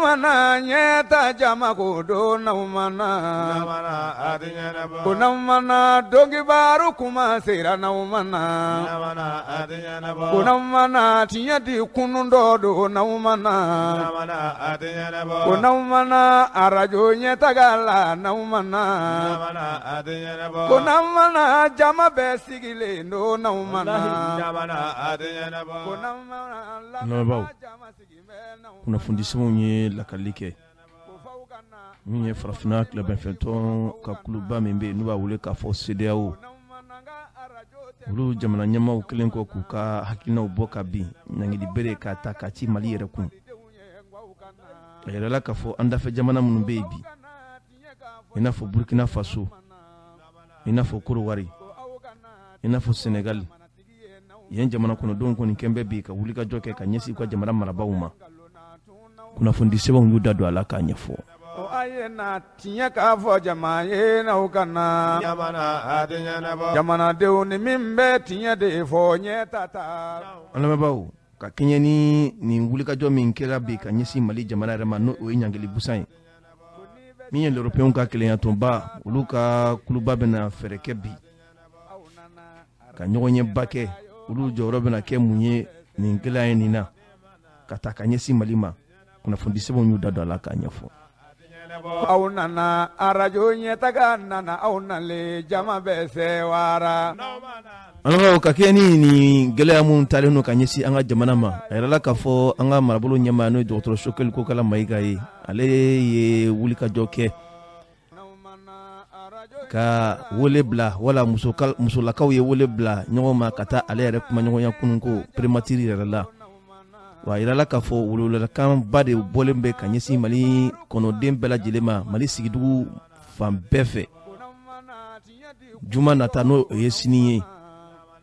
mana ɲɛta jama ko don n'aw mana ko n'aw mana donkibaru kuma sera n'aw mana ko n'aw mana tiɲɛ di kunun dɔ don n'aw mana ko n'aw mana arajo ɲɛtaga la n'aw mana ko n'aw mana jama bɛɛ sigilen don n'aw mana ko n'aw mana jama Kunnafoni ye lakali kɛ min ye farafinna tilebinfɛtɔn ka kuluba min bɛ yen n'u b'a wele k'a fɔ CEDEAO olu jamana ɲɛmaaw kɛlen kɔ k'u ka hakilinaw bɔ ka bin ɲangili bere k'a ta k'a ci Mali yɛrɛ kun. A yirala k'a fɔ an dafɛ jamana minnu bɛ yen bi, i n'a fɔ Burkina Faso, i n'a fɔ Korowari, i n'a fɔ Senegali, yen jamana kɔnɔdenw kɔni kɛn bɛ bi ka wulikajɔ kɛ ka ɲɛsin u ka jamana marabaaw ma. Kunnafonidi sɛbɛnw y'u da don a la k'a ɲɛfɔ. A ye na tiɲɛ k'a fɔ jama ye n'aw ka na jamanadenw ni min bɛ tiɲɛ de fɔ ɲɛ ta ta. An lamɛnbaaw, ka kɛɲɛ ni nin wulikajɔ min kɛra bi ka ɲɛsin Mali jamana yɛrɛ ma, n'o ye ɲangili busan ye, min ye l'Européenw ka kelenyatɔnba, olu ka kuluba bɛna fɛɛrɛ kɛ bi ka ɲɔgɔnyeba kɛ. Olu jɔyɔrɔ bɛna kɛ mun ye nin gɛlɛya in nin na ka ta ka ɲɛsin Mali ma? Kunnafoni sɛbɛnw y'u da don a la k'a ɲɛfɔ. Aw nana arajo ɲɛtaga nana, aw nalen jama bɛɛ sewara. An ka kɛ ni nin gɛlɛya minnu talen don ka ɲɛsin an ka jamana ma, a yirala k'a fɔ an ka marabolo ɲɛmaa, n'o ye dɔgɔtɔrɔ Choguel Kokala Mayiga ye, ale ye wulikajɔ kɛ ka wele bila, wala musolakaw ye wele bila ɲɔgɔn ma ka taa ale yɛrɛ kumaɲɔgɔnya kunun ko primature yɛrɛ la. Wa a yirala k'a fɔ welewelekanba de bɔlen bɛ ka ɲɛsin Mali kɔnɔden bɛɛ lajɛlen ma, Mali sigidugu fan bɛɛ fɛ. Juma nata, n'o ye sini ye,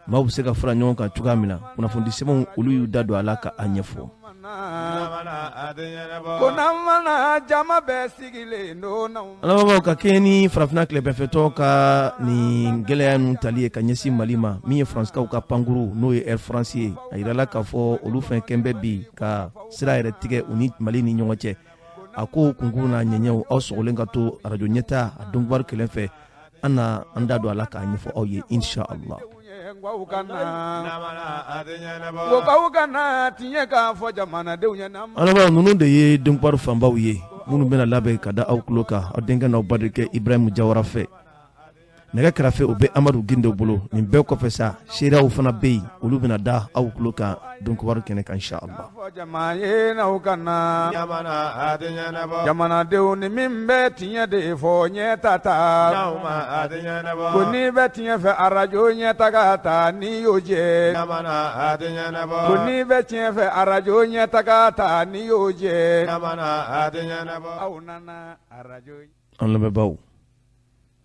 maaw bɛ se ka fara ɲɔgɔn kan cogoya min na, kunnafoni sɛbɛnw olu y'u da don a la ka a ɲɛfɔ. Ko n'an mana jama bɛɛ sigilen don. An ka kɛɲɛ ni farafinna tilebinfɛtɔn ka nin gɛlɛya ninnu tali ye ka ɲɛsin Mali ma, min ye Faransikaw ka pankuru, n'o ye Air France ye, a yirala k'a fɔ olu fɛn kɛn bɛ bi ka sira yɛrɛ tigɛ u ni Mali ni ɲɔgɔn cɛ. A ko kunkun n'a ɲɛɲɛw, aw sɔgɔlen ka to arajo ɲɛta a donkibaru kelen fɛ, an na an da don a la k'a ɲɛfɔ aw ye, inshallah. Ko k'aw ka na tiɲɛ k'a fɔ jamanadenw ɲɛna. Alaba, ninnu de ye donkibaru fanbaw ye minnu bɛna labɛn ka da aw tulo kan aw denkɛ n'aw badenkɛ Ibrahim Jawara fɛ. Nɛgɛ kɛrɛfɛ, o bɛ Amadu Gindo bolo. Nin bɛɛ kɔfɛ sa, seereyaw fana bɛ yen, olu bɛna da aw tulo kan donkibaru kɛnɛ kan, inshallah. Jama ye n'aw ka na jamanadenw ni min bɛ tiɲɛ de fɔ ɲɛ ta ta. Ko n'i bɛ tiɲɛ fɛ, arajo ɲɛtaga ta n'i y'o jɛ. Ko n'i bɛ tiɲɛ fɛ, arajo ɲɛtaga ta n'i y'o jɛ. Aw nana arajo. An lamɛnbaaw,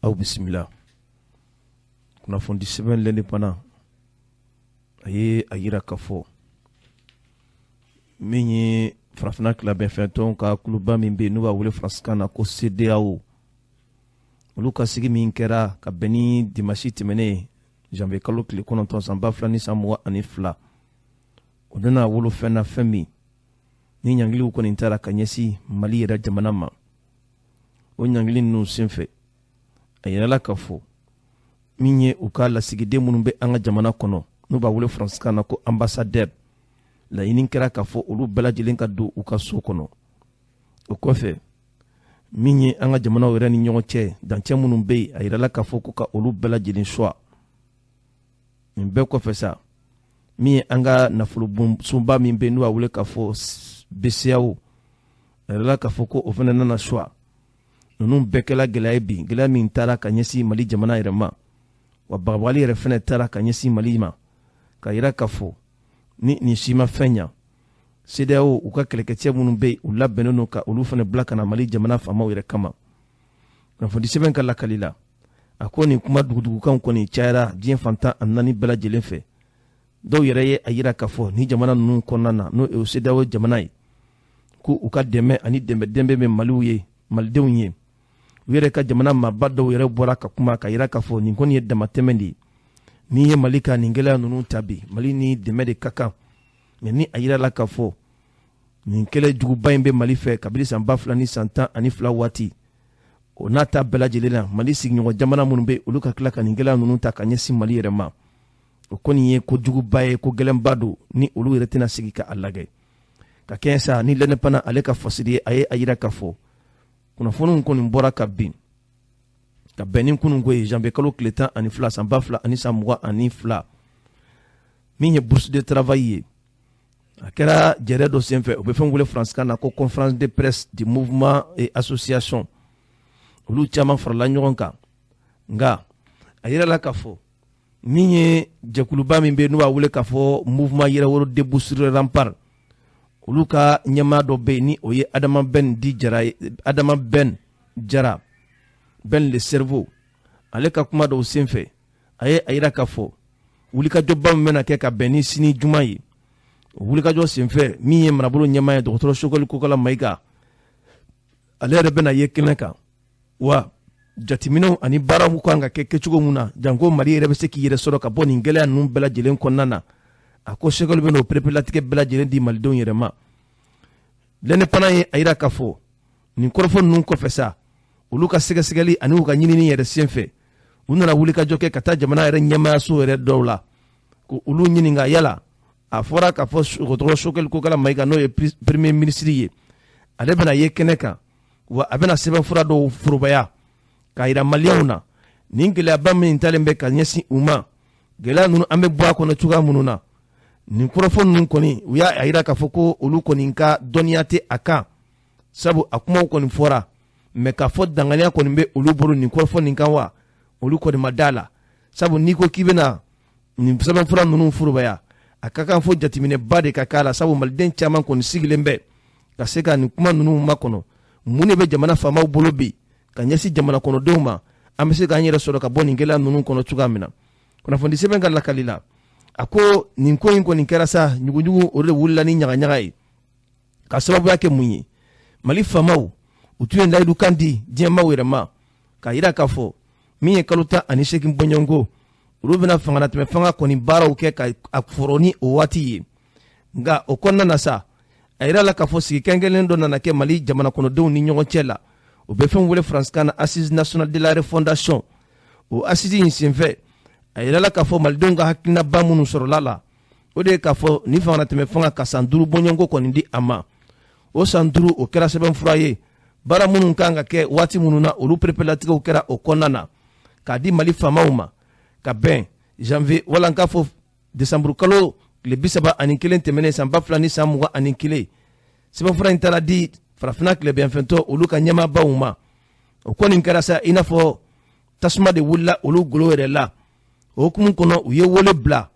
aw bisimila. Kunnafoni sɛbɛn L'Indépendant a ye a yira k'a fɔ min ye farafinna tilabɛnfɛntɔn ka kuluba min bɛ yen, n'u b'a wele faransikan na ko CEDEAO, olu ka sigi min kɛra ka bɛn ni dimanche tɛmɛnen, janvier kalo tile 9 san 2022, o nana wolo fɛn na, fɛn min ni ɲangiliw kɔni taara ka ɲɛsin Mali yɛrɛ jamana ma. O ɲangili ninnu senfɛ, a yirala k'a fɔ min ye u ka lasigiden minnu bɛ an ka jamana kɔnɔ, n'u b'a wele faransikan na ko ambassadeur, laɲini kɛra k'a fɔ olu bɛɛ lajɛlen ka don u ka so kɔnɔ. O kɔfɛ, min ye an ka jamanaw yɛrɛ ni ɲɔgɔn cɛ dancɛ minnu bɛ yen, a yirala k'a fɔ ko ka olu bɛɛ lajɛlen suwa. Nin bɛɛ kɔfɛ sa, min ye an ka nafolobonsoba min bɛ yen, n'u b'a wele k'a fɔ BCEAO, a yirala k'a fɔ ko o fana nana suwa. Ninnu bɛɛ kɛla gɛlɛya ye bi, gɛlɛya min taara ka ɲɛsin Mali jamana yɛrɛ ma, wa bagabagali yɛrɛ fana taara ka ɲɛsin Mali ma, ka yira k'a fɔ ni nin si ma fɛn ɲa, CEDEAO u ka kɛlɛkɛcɛ minnu bɛ yen, u labɛnnen don ka olu fana bila ka na Mali jamana faamaw yɛrɛ kama. Kunnafoni sɛbɛn ka lakali la, a ko nin kuma dugudugukanw kɔni cayara diɲɛ fantan a naani bɛɛ lajɛlen fɛ. Dɔw yɛrɛ ye a yira k'a fɔ ni jamana ninnu kɔnɔna na, n'o ye CEDEAO jamana ye, ko u ka dɛmɛ ani dɛmɛ dɛmɛ bɛ Maliw ye, malidenw ye. U yɛrɛ ka jamana maaba dɔw yɛrɛ bɔra ka kuma ka yira k'a fɔ nin kɔni ye damatɛmɛ de ye. N'i ye Mali ka nin gɛlɛya ninnu ta bi, Mali ni dɛmɛ de ka kan. Mɛ ni a yirala k'a fɔ Nin kɛlɛ juguba in bɛ Mali fɛ kabini san 2012 waati. O n'a ta bɛɛ lajɛlen na, Mali sigiɲɔgɔn jamana minnu bɛ, olu ka tila ka nin gɛlɛya ninnu ta ka ɲɛsin Mali yɛrɛ ma, o kɔni ye kojuguba ye, ko gɛlɛnba don ni olu yɛrɛ tɛna sigi ka a lajɛ. Ka kɛɲɛ sa ni L'Indépendant ale ka fasiri ye, a ye a yira k'a fɔ kunnafoniw kɔni bɔra ka bin ka bɛn ni kununko ye, janvier kalo tile 12 san 2022, min ye bourse de travail ye. A kɛra jɛrɛ dɔ senfɛ, u bɛ fɛn wele faransikan na ko conférence de presse du mouvement et association. Olu caman farala ɲɔgɔn kan, nka a yirala k'a fɔ min ye jɛkuluba min bɛ, n'u b'a wele k'a fɔ Mouvement Yɛrɛwolo Debout sur les Remparts, olu ka ɲɛmaa dɔ bɛ yen ni o ye Adama Ben di Jara ye, Adama Ben Jara, Ben le cerveau. Ale ka kuma dɔw senfɛ, a ye a yira k'a fɔ wulikajɔba min bɛna kɛ ka bɛn ni sini juma ye, o wulikajɔ senfɛ, min ye marabolo ɲɛmaa ye, dɔgɔtɔrɔ Choguel Kokalla Maïga, ale yɛrɛ bɛna ye kɛnɛ kan. Wa jateminɛw ani baaraw kan ka kɛ kɛcogo mun na, janko Mali yɛrɛ bɛ se k'i yɛrɛ sɔrɔ ka bɔ nin gɛlɛya ninnu bɛɛ lajɛlen kɔnɔna na, a ko Choguel bɛ n'o perepelatigɛ bɛɛ lajɛlen di malidenw yɛrɛ ma. L'Indépendant ye a yira k'a fɔ nin kɔrɔfɔ ninnu kɔfɛ sa, olu ka sɛgɛsɛgɛli ani u ka ɲinini yɛrɛ senfɛ, u nana wulikajɔ kɛ ka taa jamana yɛrɛ ɲɛmaayaso yɛrɛ dɔw la ko olu ɲininka yala a fɔra k'a fɔ dɔgɔtɔrɔ Choguel Kokalla Maïga, n'o ye premier ministre ye, ale bɛna ye kɛnɛ kan, wa a bɛna sɛbɛnfura dɔw forobaya k'a yira maliyɛnw na nin gɛlɛyaba min talen bɛ ka ɲɛsin u ma, gɛlɛya ninnu an bɛ bɔ a kɔnɔ cogoya minnu na. Nin kɔrɔfɔ ninnu kɔni, u y'a yira k'a fɔ ko olu kɔni ka dɔnniya tɛ a kan, sabu a kumaw kɔni fɔra, mɛ k'a fɔ danganiya kɔni bɛ olu bolo nin kɔrɔfɔ nin kan wa, olu kɔni ma da la, sabu n'i ko k'i bɛna nin sɛbɛnfura ninnu forobaya, a ka kan fo jateminɛba de ka k'a la, sabu maliden caman kɔni sigilen bɛ ka se ka nin kuma ninnu makɔnɔ. Mun de bɛ jamana faamaw bolo bi ka ɲɛsin jamana kɔnɔdenw ma, an bɛ se k'an yɛrɛ sɔrɔ ka bɔ nin gɛlɛya ninnu kɔnɔ cogoya min na? Kunnafoni sɛbɛn ka lakali la, a ko nin ko in kɔni kɛra sa, ɲuguɲugu o de wulila ni ɲagaɲaga ye, ka sababuya kɛ mun ye? Mali faamaw, u tun ye layidukan di diɲɛmaaw yɛrɛ ma k'a yira k'a fɔ min ye kalo 18 bɔɲɔgɔnko, olu bɛna fangalatɛmɛ fanga kɔni baaraw kɛ ka a fɔrɔ ni o waati ye. Nka o kɔnɔna na sa, a yira la k'a fɔ sigi kɛrɛnkɛrɛnnen dɔ nana kɛ Mali jamana kɔnɔdenw ni ɲɔgɔn cɛ la, o bɛ fɛn wele faransikan na Assise nationale de la refondation. O assise in senfɛ, a yira la k'a fɔ malidenw ka hakilinaba minnu sɔrɔla la, o de ye k'a fɔ ni fangalatɛmɛ fanga ka san 5 bɔɲɔgɔnko kɔni di a ma. O san 5, o kɛra sɛbɛnfura ye, baara minnu kan ka kɛ waati minnu na, olu perepelatigɛw kɛra o kɔnɔna na k'a di Mali faamaw ma ka bɛn janvier, wala n k'a fɔ décembre kalo tile 31 tɛmɛnen san 2021. Sɛbɛnfura in taara di farafinna tilebinyanfɛntɔ olu ka ɲɛmaabaw ma. O kɔni kɛra sa i n'a fɔ tasuma de wulila olu golo yɛrɛ la. O hukumu kɔnɔ, u ye wele bila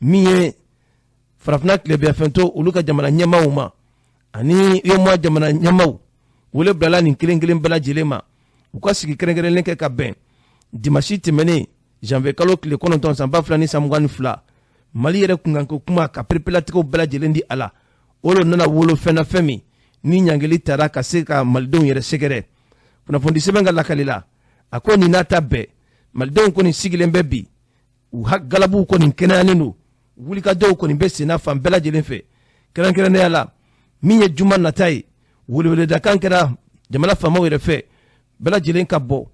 min ye farafinna tilebinyanfɛntɔ olu ka jamana ɲɛmaaw ma ani UEMOA jamana ɲɛmaaw. Wele bilala nin kelen kelen bɛɛ lajɛlen ma, u ka sigi kɛrɛnkɛrɛnlen kɛ ka bɛn dimanche tɛmɛnen, janvier kalo tile 9 san 2022, Mali yɛrɛ kunkanko kuma ka perepelatigɛw bɛɛ lajɛlen di a la. O de nana wolo fɛn na, fɛn min ni ɲangili taara ka se ka malidenw yɛrɛ sɛgɛrɛ. Kunnafoni sɛbɛn ka lakali la, a ko nin n'a ta bɛɛ, malidenw kɔni sigilen bɛ bi, u galabuw kɔni kɛnɛyalen don, wulikajɔw kɔni bɛ senna fan bɛɛ lajɛlen fɛ. Kɛrɛnkɛrɛnnenya la, min ye juma nata ye, weleweledakan kɛra jamana faamaw yɛrɛ fɛ, bɛɛ lajɛlen ka bɔ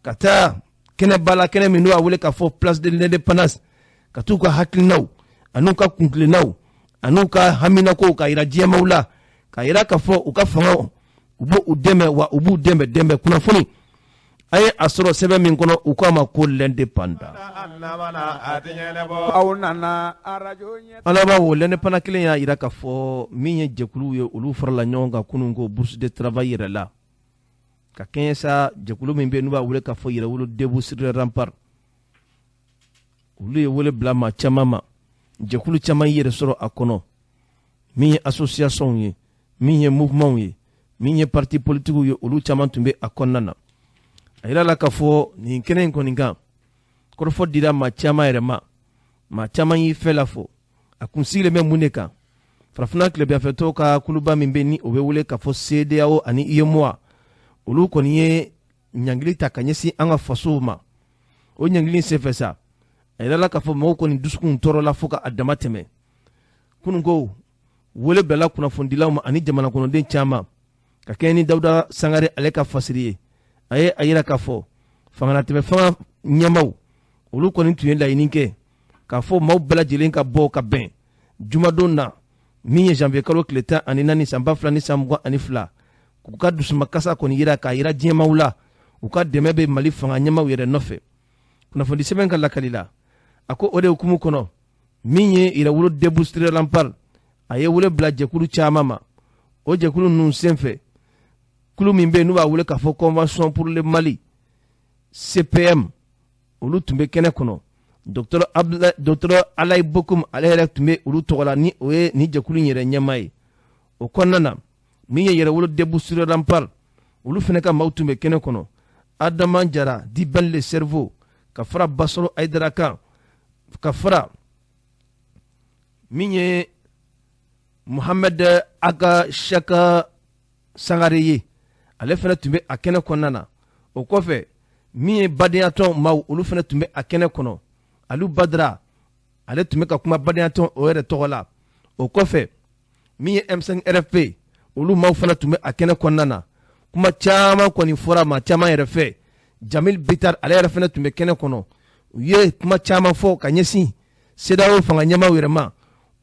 ka taa kɛnɛba la, kɛnɛ min n'u y'a wele k'a fɔ Place de l'Indépendance, ka t'u ka hakilinaw an'u ka kuntilennaw an'u ka haminakow ka yira diɲɛmaw la, ka yira k'a fɔ u ka fangaw u b'u dɛmɛ, wa u b'u dɛmɛ dɛmɛ. Kunnafoni a ye a sɔrɔ sɛbɛn min kɔnɔ, u k'a ma ko L'Indépendant. Aw nana arajo ɲɛ. Ala b'a wo, L'Indépendant kelen y'a yira k'a fɔ min ye jɛkuluw ye, olu farala ɲɔgɔn kan kunun ko bourse de travail yɛrɛ la, ka kɛɲɛ sa jɛkulu min bɛ yen n'u b'a wele k'a fɔ Yɛrɛwolo Debout sur les Remparts. Olu ye wele bila maa caman ma, jɛkulu caman y'i yɛrɛ sɔrɔ a kɔnɔ, min ye association ye, min ye mouvement ye, min ye parti politique ye, olu caman tun bɛ a kɔnɔna na. A yira la k'a fɔ nin kɛnɛ in kɔni kan, kɔrɔfɔ dira maa caman yɛrɛ ma, maa caman y'i fɛ la fɔ. A kun sigilen bɛ mun de kan? Farafinna tilebinyanfɛtɔw ka kuluba min bɛ, ni o bɛ wele k'a fɔ CEDEAO ani UEMOA, olu kɔni ye ɲangili ta ka ɲɛsin an ka fasow ma. O ɲangili senfɛ sa, a yirala k'a fɔ mɔgɔw kɔni dusukun tɔɔrɔla fo ka a dama tɛmɛ. Kunun ko Wele bilala kunnafonidilaw ma ani jamana kɔnɔden caman ka kɛɲɛ ni Dawuda Sangare ale ka fasiri ye. A ye a yira k'a fɔ fangalatɛmɛ fanga ɲɛmaw olu kɔni tun ye laɲini kɛ k'a fɔ maaw bɛɛ lajɛlen ka bɔ ka bɛn jumadon na min ye janvier kalo tile 14 san 2022, k'u ka dusumakasa kɔni yira k'a yira diɲɛmaw la u ka dɛmɛ bɛ Mali fanga ɲɛmaw yɛrɛ nɔfɛ. Kunnafoni sɛbɛn ka lakali la, a ko o de hukumu kɔnɔ min ye Yɛrɛwolo Debout sur les Remparts, a ye wele bila jɛkulu caman ma. O jɛkulu ninnu senfɛ, kulu min bɛ yen n'u b'a wele k'a fɔ Convention pour le Mali, CPM, olu tun bɛ kɛnɛ kɔnɔ. Docteur Alayi Bokum ale yɛrɛ tun bɛ olu tɔgɔ la, ni o ye nin jɛkulu in yɛrɛ ɲɛmaa ye. O kɔnɔna na, min ye Yɛrɛwolo Debout sur les Remparts, olu fana ka maaw tun bɛ kɛnɛ kɔnɔ. Adama Jara dit Ben le Cerveau, ka fara Basɔrɔ Ayidara kan, ka fara min ye Mohamed Aga Shaka Sangare ye, ale fana tun bɛ a kɛnɛ kɔnɔna na. O kɔfɛ, min ye badenyatɔn maaw, olu fana tun bɛ a kɛnɛ kɔnɔ. Alu Badara ale tun bɛ ka kuma badenyatɔn o yɛrɛ tɔgɔ la. O kɔfɛ, min ye M5 RFP, olu maaw fana tun bɛ a kɛnɛ kɔnɔna na. Kuma caman kɔni fɔra maa caman yɛrɛ fɛ. Jamil Bitar ale yɛrɛ fana tun bɛ kɛnɛ kɔnɔ. U ye kuma caman fɔ ka ɲɛsin CEDEAO fanga ɲɛmaaw yɛrɛ ma,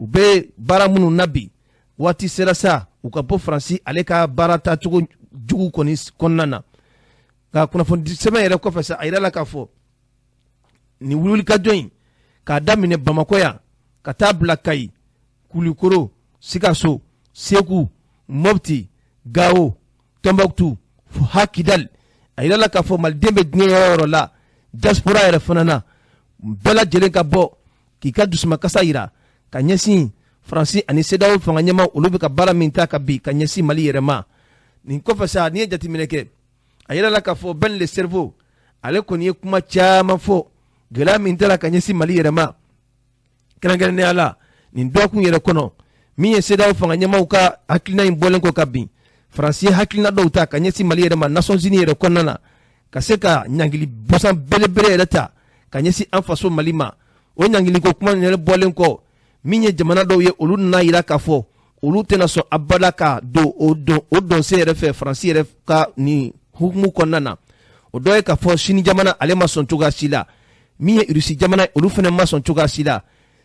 u bɛ baara minnu na bi. Waati sera sa u ka bɔ Faransi ale ka baara taacogo jugu kɔni kɔnɔna na. Nka kunnafoni sɛbɛn yɛrɛ kɔfɛ sa, a yirala k'a fɔ nin wulikajɔ in k'a daminɛ Bamakɔ yan ka taa bila Kayi, Kulikoro, Sikaso, Segu, Mopti, Gawo, Tombouctou, fo Kidal. A yirala k'a fɔ maliden bɛ diɲɛ yɔrɔ yɔrɔ la, diaspora yɛrɛ fana na, bɛɛ lajɛlen ka bɔ k'i ka dusumakasa yira ka ɲɛsin Faransi ani CEDEAO fanga ɲɛmaw, olu bɛ ka baara min ta ka bi ka ɲɛsin Mali yɛrɛ ma. Nin kɔfɛ sa, n'i ye jateminɛ kɛ, a yirala k'a fɔ Ben le Cerveau ale kɔni ye kuma caman fɔ gɛlɛya min tara ka ɲɛsin Mali yɛrɛ ma, kɛrɛnkɛrɛnnenya la nin dɔgɔkun yɛrɛ kɔnɔ, min ye CEDEAO fanga ɲɛmaw ka hakilina in bɔlen kɔ ka bin, Faransi ye hakilina dɔw ta ka ɲɛsin Mali yɛrɛ ma Nations Unies yɛrɛ kɔnɔna na, ka se ka ɲangili bɔsan belebele yɛrɛ ta ka ɲɛsin an faso Mali ma. O ɲangiliko kuma yɛrɛ bɔlen kɔ, min ye jamana dɔw ye, olu nana yira k'a fɔ olu tɛna sɔn abada ka don o don o dɔnsen yɛrɛ fɛ Faransi yɛrɛ ka nin hukumu kɔnɔna na. O dɔ ye k'a fɔ Sini jamana ale ma sɔn cogoya si la, min ye Irisi jamana, olu fana ma sɔn cogoya si la.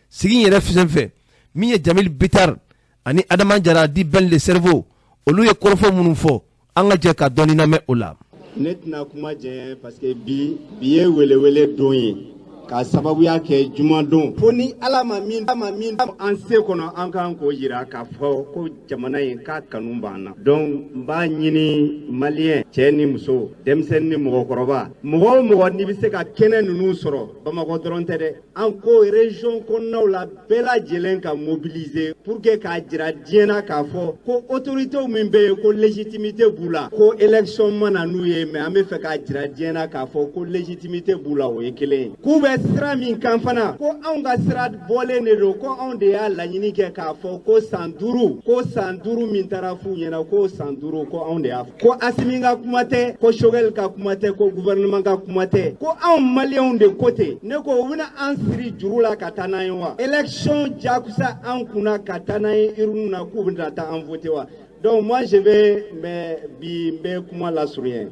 Sigi yɛrɛ senfɛ, min ye Jamil Bitar ani Adama Jara dit Ben le Cerveau, olu ye kɔrɔfɔ minnu fɔ, an ka jɛ ka dɔɔni lamɛn o la. Ne tɛna kuma jɛ parce que bi bi ye welewele don ye k'a sababuya kɛ jumadon, fo ni Ala ma min ma min an se kɔnɔ, an kan k'o yira k'a fɔ ko jamana in k'a kanu b'an na. Donc n b'a ɲini maliyɛn cɛ ni muso, denmisɛnnin ni mɔgɔkɔrɔba, mɔgɔ o mɔgɔ n'i bɛ se ka kɛnɛ ninnu sɔrɔ, Bamakɔ dɔrɔn tɛ dɛ, an ko région kɔnɔnaw la, bɛɛ lajɛlen ka mobiliser pour que k'a jira diɲɛ na k'a fɔ ko autorités min bɛ yen, ko légitimité b'u la, ko élection ma na n'u ye, mais an bɛ fɛ k'a jira diɲɛ na k'a fɔ ko légitimité b'u la. O ye kelen ye. K'u bɛ sira min kan fana, ko anw ka sira bɔlen de don, ko anw de y'a laɲini kɛ k'a fɔ ko san 5, ko san 5 min taara f'u ɲɛna, ko san 5, ko anw de y'a fɔ, ko Asimi ka kuma tɛ, ko Choguel ka kuma tɛ, ko gouvernement ka kuma tɛ, ko anw maliyɛnw de ko ten. Ne ko u bɛna an siri juru la ka taa n'an ye wa? Élection jakusa an kunna ka taa n'an ye urne na, k'u bɛna taa an voter wa? Donc moi je vais, mais bi n bɛ kuma lasurunya.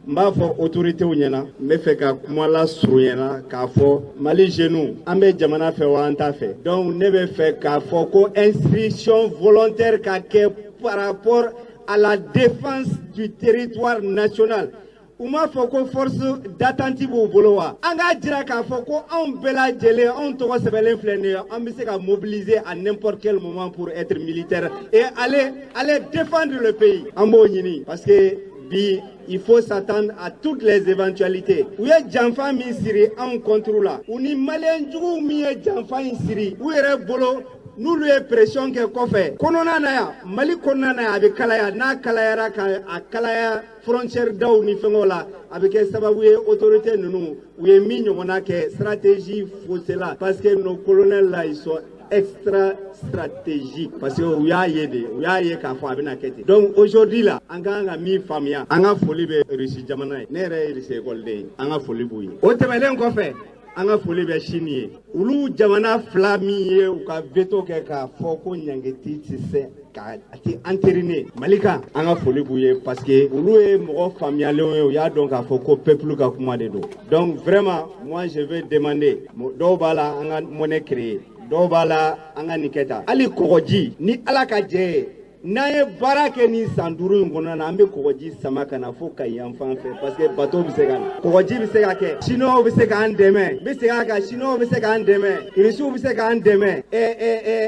N b'a fɔ autorités ɲɛna, n bɛ fɛ ka kuma lasurunya na k'a fɔ Mali jeunes, an bɛ jamana fɛ wa an t'a fɛ? Donc ne bɛ fɛ k'a fɔ ko inscription volontaire ka kɛ par rapport à la défense du territoire national. U m'a fɔ ko force d'attente b'u bolo wa? An k'a jira k'a fɔ ko anw bɛɛ lajɛlen, anw tɔgɔ sɛbɛnlen filɛ nin ye, an bɛ se ka mobiliser à n'importe quel moment pour être militaire et aller défendre le pays. An b'o ɲini parce que bi il faut s'attendre à toutes les éventualités. U ye janfa min siri anw contre la, u ni maliyɛn juguw min ye janfa in siri u yɛrɛ bolo, n'olu ye pression kɛ kɔfɛ kɔnɔna na yan, Mali kɔnɔna na yan, a bɛ kalaya. N'a kalayara, ka a kalaya frontière daw ni fɛngɛw la, a bɛ kɛ sababu ye autorité ninnu u ye min ɲɔgɔnna kɛ stratégie faussée la, parce que nos colonels là, ils sont extra stratégique, parce que u y'a ye de, u y'a ye k'a fɔ a bɛna kɛ ten. Donc aujourd'hui là, an kan ka min faamuya, an ka foli bɛ Russie jamana ye. Ne yɛrɛ ye Russie école den ye, an ka foli b'u ye. O tɛmɛnen kɔfɛ An ka foli bɛ Chine ye. Olu jamana fila min ye u ka veto kɛ k'a fɔ ko ɲangiti tɛ se ka a tɛ entériner Mali kan, an ka foli b'u ye parce que olu ye mɔgɔ faamuyalenw ye, u y'a dɔn k'a fɔ ko peuple ka kuma de don. Donc vraiment, moi je vais demander, dɔw b'a la an ka monnaie créer, dɔw b'a la an ka nin kɛ tan. Hali kɔgɔji, ni Ala ka jɛ ye, n'an ye baara kɛ nin san 5 in kɔnɔna na, an bɛ kɔgɔji sama ka na fo Kayi yan fan fɛ, parce que bateau bɛ se ka na, kɔgɔji bɛ se ka kɛ, chinois bɛ se k'an dɛmɛ, n bɛ segin a kan, chinois bɛ se k'an dɛmɛ, russiw bɛ se k'an dɛmɛ,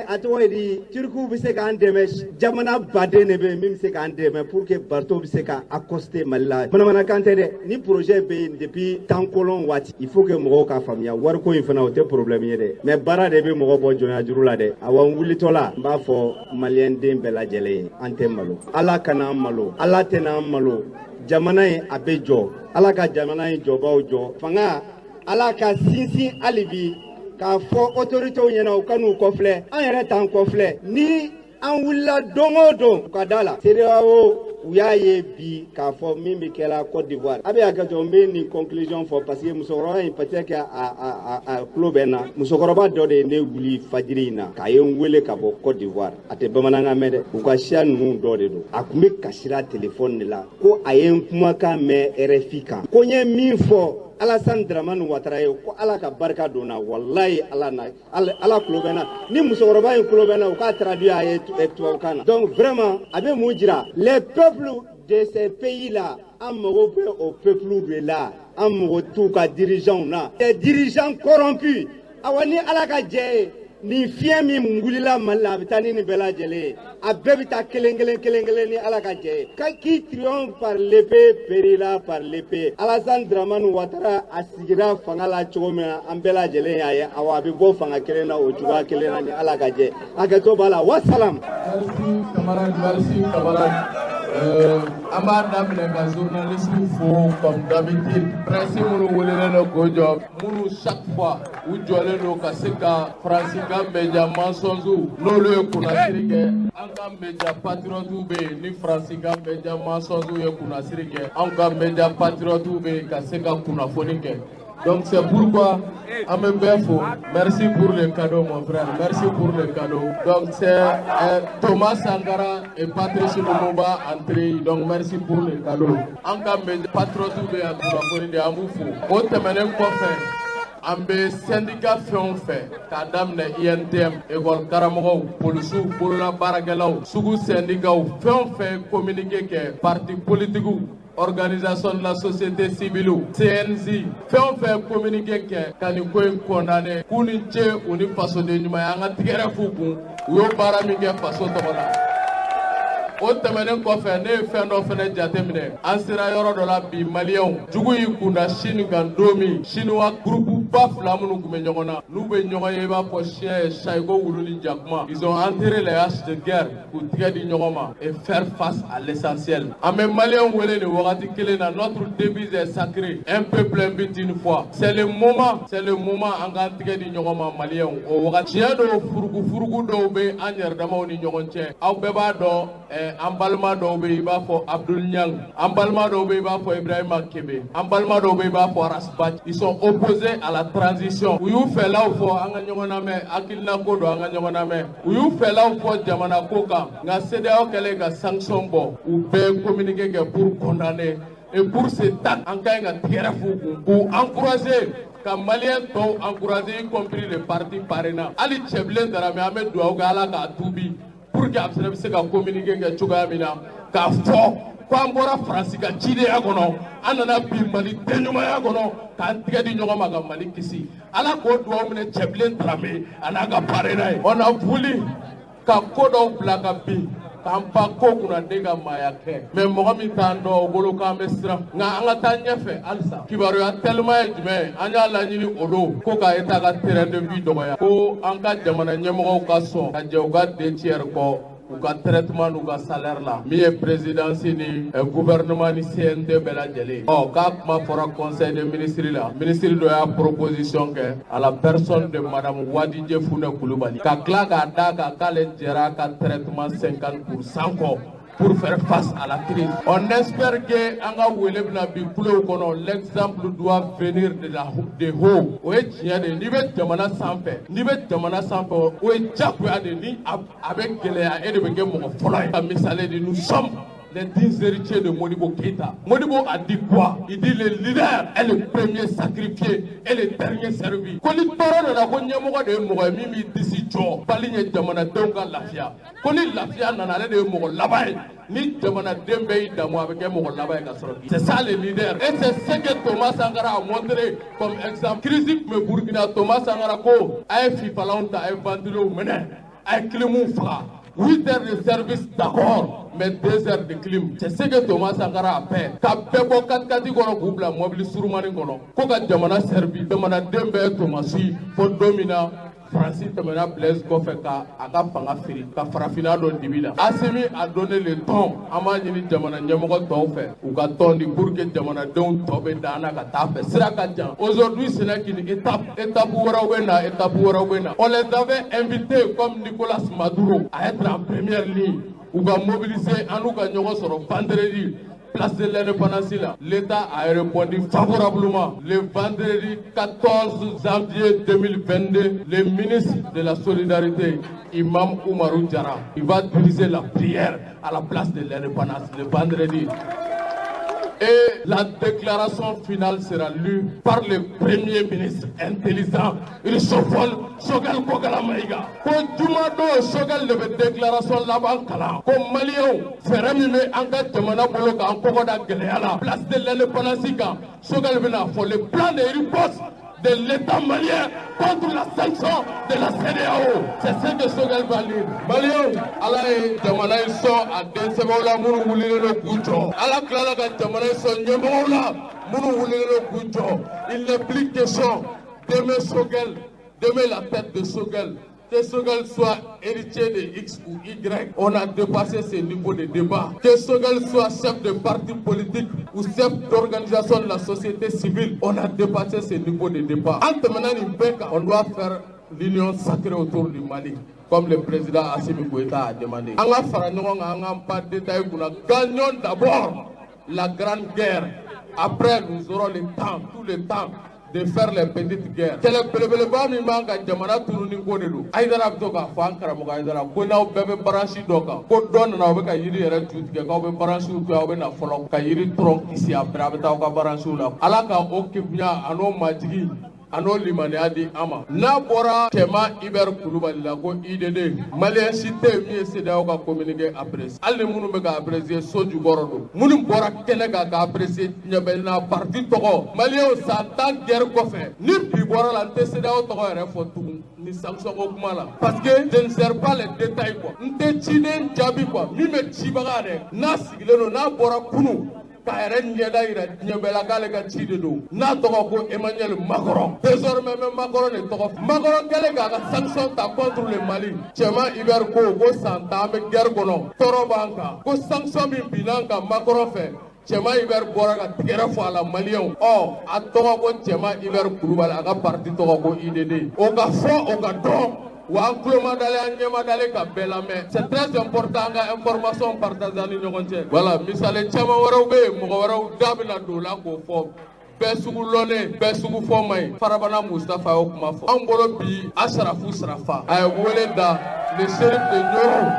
a tɔgɔ ye di, turkiw bɛ se k'an dɛmɛ, jamana baden de bɛ yen min bɛ se k'an dɛmɛ pour que bateau bɛ se ka accoster Mali la. Bamanankan tɛ dɛ, ni projet bɛ yen depuis temps colon waati, il faut que mɔgɔw k'a faamuya, wariko in fana o tɛ problème ye dɛ, mais baara de bɛ mɔgɔ bɔ jɔnya juru la dɛ. Awa n wulitɔ la, n b'a fɔ maliyɛn den bɛɛ lajɛlen ye, an tɛ malo, Ala kana an malo, Ala tɛna an malo, jamana in a bɛ jɔ, Ala ka jamana in jɔbaw jɔ, fanga Ala ka sinsin hali bi k'a fɔ autorités ɲɛna u ka n'u kɔfilɛ, an yɛrɛ t'an kɔfilɛ, ni an wulila don o don u ka da la. CEDEAO u y'a ye bi k'a fɔ min bɛ kɛla Côte d'Ivoire. A bɛ hakɛ to, n bɛ nin conclusion fɔ parce que musokɔrɔba in peut-être que a tulo bɛ n na. Musokɔrɔba dɔ de ye ne wuli fajiri in na k'a ye n wele ka bɔ Côte d'Ivoire. A tɛ bamanankan mɛn dɛ, u ka siya ninnu dɔ de don. A tun bɛ kasira téléphone de la ko a ye n kumakan mɛn RFI kan, ko n ye min fɔ Alassane Dramane Ouattara ye, ko Ala ka barika don na, walayi Ala na, Ala tulo bɛ n na. Ni musokɔrɔba in tulo bɛ n na, u k'a traduit a ye tubabukan na. Donc vraiment a bɛ mun jira, les peuples de ces pays là, an mago bɛ o peuple de la, an mago t'u ka dirigeants na, les dirigeants corrompus. Awa ni Ala ka jɛ ye, nin fiɲɛ min wulila Mali la, a bɛ taa ni nin bɛɛ lajɛlen ye, a bɛɛ bɛ taa kelen kelen kelen kelen ni Ala ka jɛ ye. Qui triomphe par l'épée périra par l'épée. Alassane Dramane Ouattara a sigira fanga la cogo min na, an bɛɛ lajɛlen y'a ye, awa a bɛ bɔ fanga kelen na o cogoya kelen na ni Ala ka jɛ. Hakɛto b'a la, wasalam. Merci camarade, merci camarade. An b'a daminɛ ka journaliste fo comme d'habitude, presse minnu welelen don k'o jɔ, minnu chaque fois u jɔlen don ka se ka Faransi ka média mensonge n'olu ye kunnasiri kɛ. An ka média patriote bɛ yen, ni Faransi ka média mensonge ye kunnasiri kɛ, anw ka média patriote bɛ yen ka se ka kunnafoni kɛ. Donc c'est pourquoi an bɛ bɛɛ fo. Merci pour le cadeau, mon frère, merci pour le cadeau. Donc c'est Thomas Sankara et Patrice Lumumba entrée, donc merci pour le cadeau. An ka média patriote bɛ yan kunnafoni di, an b'u fo. O tɛmɛnen kɔfɛ, an bɛ syndicat fɛn o fɛn k'a daminɛ UNTM, école karamɔgɔw, polisiw, bololabaarakɛlaw, sugu syndicats, fɛn o fɛn communiqué kɛ, parti politiques, organisation de la société civile, CNJ, fɛn o fɛn communiqué kɛ ka nin ko in condamné, k'u ni ce, u ni fasoden ɲuman ye, an ka tigɛrɛ f'u kun, u y'o baara min kɛ faso tɔgɔ la. O tɛmɛnen kɔfɛ, ne ye fɛn dɔ fɛnɛ jateminɛ. An sera yɔrɔ dɔ la bi, maliyɛnw jugu y'i kunda Chine kan don min, chinois groupe ba fila minnu tun bɛ ɲɔgɔn na, n'u bɛ ɲɔgɔn ye i b'a fɔ chien ye chat, i ko wulu ni jakuma, ils ont enterré les haches de guerre k'u tigɛ di ɲɔgɔn ma et faire face à l'essentiel. An bɛ maliyɛnw wele nin wagati kelen na, notre devise est sacrée: un peuple, un but, une foi. C'est le moment, c'est le moment an k'an tigɛ di ɲɔgɔn ma, maliyɛnw. O wagati tiɲɛ dɔw, furugu furugu dɔw bɛ an yɛrɛ damaw ni ɲɔgɔn cɛ. Aw bɛɛ b'a dɔn, an balima dɔw bɛ yen i b'a fɔ Abdul Niang, an balima dɔw bɛ yen i b'a fɔ Ibrahima Kebe, an balima dɔw bɛ yen i b'a fɔ Ras Bath, ils sont opposés à la transition. U y'u fɛlaw fɔ, an ka ɲɔgɔn lamɛn, hakilina ko don, an ka ɲɔgɔn lamɛn. U y'u fɛlaw fɔ jamana ko kan, nka CEDEAO kɛlen ka sanction bɔ, u bɛɛ ye communiqué kɛ pour condamner. Et pour cet acte, an ka ɲi ka tigɛrɛ f'u kun k'u encourager, ka maliyɛn tɔw encourager, y compris le parti PARENA. Hali Cɛbilen Darame, an bɛ dugawu kɛ Ala k'a tuubi pour que a fana bɛ se ka communiqué kɛ cogoya min na k'a fɔ ko an bɔra Faransi ka cidenya kɔnɔ, an nana bi Mali denɲumanya kɔnɔ k'an tigɛ di ɲɔgɔn ma ka Mali kisi. Ala k'o dugawu minɛ Cɛbilen Darame a n'a ka PARENA ye. On a voulu ka ko dɔw bila ka bin k'an pan ko kunna den ka maaya kɛ, mais mɔgɔ min t'an dɔn, o bolo k'an bɛ siran, nka an ka taa ɲɛfɛ halisa. Kibaruya teliman ye jumɛn ye? An y'a laɲini o don ko ka État ka train de vie dɔgɔya, ko an ka jamana ɲɛmɔgɔw ka sɔn ka jɛ u ka deux tiers kɔ u ka traitement n'u ka salaire la, min ye présidence ni gouvernement ni CNT bɛɛ lajɛlen. Ɔ k'a kuma fɔra conseil des ministres la, ministre dɔ y'a proposition kɛ à la personne de madame Wadije Funɛ Kulubali, ka tila k'a d'a kan k'ale jɛra a ka traitement 50% kɔ. pour faire face à la crise. On espère que an ka wele bɛna bi kulew kɔnɔ, l'exemple doit venir de la de haut. O ye tiɲɛ de ye. N'i bɛ jamana sanfɛ, n'i bɛ jamana sanfɛ, o ye diyagoya de ye. Ni a bɛ gɛlɛya, e de bɛ kɛ mɔgɔ fɔlɔ ye. Ka misali di, nous sommes les dignes héritiers de Modibo Keïta. Modibo a dit quoi? Il dit: le leader est le premier sacrifié et le dernier servi. Ko ni tɔɔrɔ nana, ko ɲɛmɔgɔ de ye mɔgɔ ye min b'i disi jɔ bali ɲɛ jamanadenw ka lafiya. Ko ni lafiya nana, ale de ye mɔgɔ laban ye. Ni jamanaden bɛɛ y'i damu, a bɛ kɛ mɔgɔ laban ye ka sɔrɔ. C'est ça le leader. Et c'est ce que Thomas Sankara a montré comme exemple. Crise tun bɛ Burkina, Thomas Sankara ko a ye fifalanw ta, a ye ventilow minɛ, a ye climw faga. 8 heures de service, d'accord, mais 2 heures de clim. C'est ce que Thomas Sankara a fait. Ka bɛɛ bɔ 4x4 kɔnɔ k'u bila mobili surumani kɔnɔ. Ko ka jamana servi, jamanaden bɛɛ ye Thomas suit fo don min na Faransi tɛmɛna Blaise kɔfɛ ka a ka fanga firi ka farafinna dɔ dibi la. Assimi a donné le ton. An b'a ɲini jamana ɲɛmɔgɔ tɔw fɛ, u ka tɔn di pour que jamanadenw tɔ bɛ dan na ka taa fɛ. Sira ka jan. Aujourd'hui, ce n'est qu'une étape. Étape wɛrɛw bɛ na, étape wɛrɛw bɛ na. On les avait invités comme Nicolas Maduro à être en première ligne. U ka mobiliser, an n'u ka ɲɔgɔn sɔrɔ vendredi place de l'Indépendance là. L'État a répondu favorablement. Le vendredi 14 janvier 2022, le ministre de la Solidarité, Imam Oumarou Diarra, il va diriger la prière à la place de l'Indépendance le vendredi. Et la déclaration finale sera lue par le Premier ministre intelligent, Richofol Choguel Kokalla Maïga. Ko juma don, Choguel de bɛ déclaration laban kalan. Ko maliyɛnw, fɛɛrɛ min bɛ an ka jamana bolo k'an kɔkɔ da gɛlɛya la, place de l'Indépendance kan, Choguel bɛna fɔ le plan de riposte de l'État malien contre la sanction de la CEDEAO. C'est ce que Choguel va lire. Maliens, Ala ye jamana in sɔn a den sɛbɛw la minnu wulilen don k'u jɔ. Ala tilala ka jamana in sɔn ɲɛmɔgɔw la minnu wulilen don k'u jɔ. Il n'est plus question d'aimer Choguel, d'aimer la tête de Choguel. Que Choguel soit héritier de X ou Y, on a dépassé ce niveau de débat. Que Choguel soit chef de parti politique ou chef d'organisation de la société civile, on a dépassé ce niveau de débat. Entre maintenant, on doit faire l'union sacrée autour du Mali, comme le président Assimi Goïta a demandé. An ka fara ɲɔgɔn kan, an k'an pas détail kunna. Gagnons d'abord la grande guerre. Après, nous aurons le temps, tout le temps de faire les petites guerres. Kɛlɛ belebeleba min b'an ka jamana tununi ko de don. Ayidara bɛ to k'a fɔ, an karamɔgɔ Ayidara, ko n'aw bɛɛ bɛ branche dɔ kan, ko dɔ nana, aw bɛ ka yiri yɛrɛ ju tigɛ, k'aw bɛ branche to yen, aw bɛ na fɔlɔ ka yiri tronc kisi, après a bɛ taa aw ka branche la. Ala ka o kegunya a n'o majigi a n'o limaniya di an ma. N'a bɔra Cɛma Hubert Kulubali la ko IDD, maliyɛn si tɛ yen min ye CEDEAO ka communiqué apprécier. Hali ni minnu bɛ ka apprécier, so jukɔrɔ don. Minnu bɔra kɛnɛ kan ka apprécier, ɲɛ bɛ na parti tɔgɔ. Maliyɛnw, san 10 guerre kɔfɛ, ni bi bɔra la, n tɛ CEDEAO tɔgɔ yɛrɛ fɔ tugun ni sanction ko kuma la. Parce que je ne sers pas les détails quoi. N tɛ ciden jaabi quoi. Min bɛ cibaga dɛ, n'a sigilen don, n'a bɔra kunun k'a yɛrɛ ɲɛda yira diɲɛ bɛɛ la k'ale ka ci de don, n'a tɔgɔ ko Emmanuel Macron. Désormais, n bɛ Macron de tɔgɔ. Macron kɛlen k'a ka sanction ta contre le Mali, Cɛman Hubert ko san 10 an bɛ guerre kɔnɔ, tɔɔrɔ b'an kan, ko sanction min binna an kan Macron fɛ, Cɛman Hubert bɔra ka tigɛrɛ fɔ a la maliyɛnw. Ɔ, a tɔgɔ ko Cɛman Hubert Kulubali, a ka parti tɔgɔ ko IDD. O ka fɔ, o ka dɔn wa, an tulo ma dalen, an ɲɛ ma dalen ka bɛɛ lamɛn. C'est très important an ka information partager an ni ɲɔgɔn cɛ. Voilà, misali caman wɛrɛw bɛ yen, mɔgɔ wɛrɛw da bɛna don o la k'o fɔ. Bɛɛ sugu lɔnnen, bɛɛ sugu fɔ man ɲi. Farabana Mustafa y'o kuma fɔ. Anw bolo bi, Asarafu Sarafa a ye wele da, le Chérif de Nioro,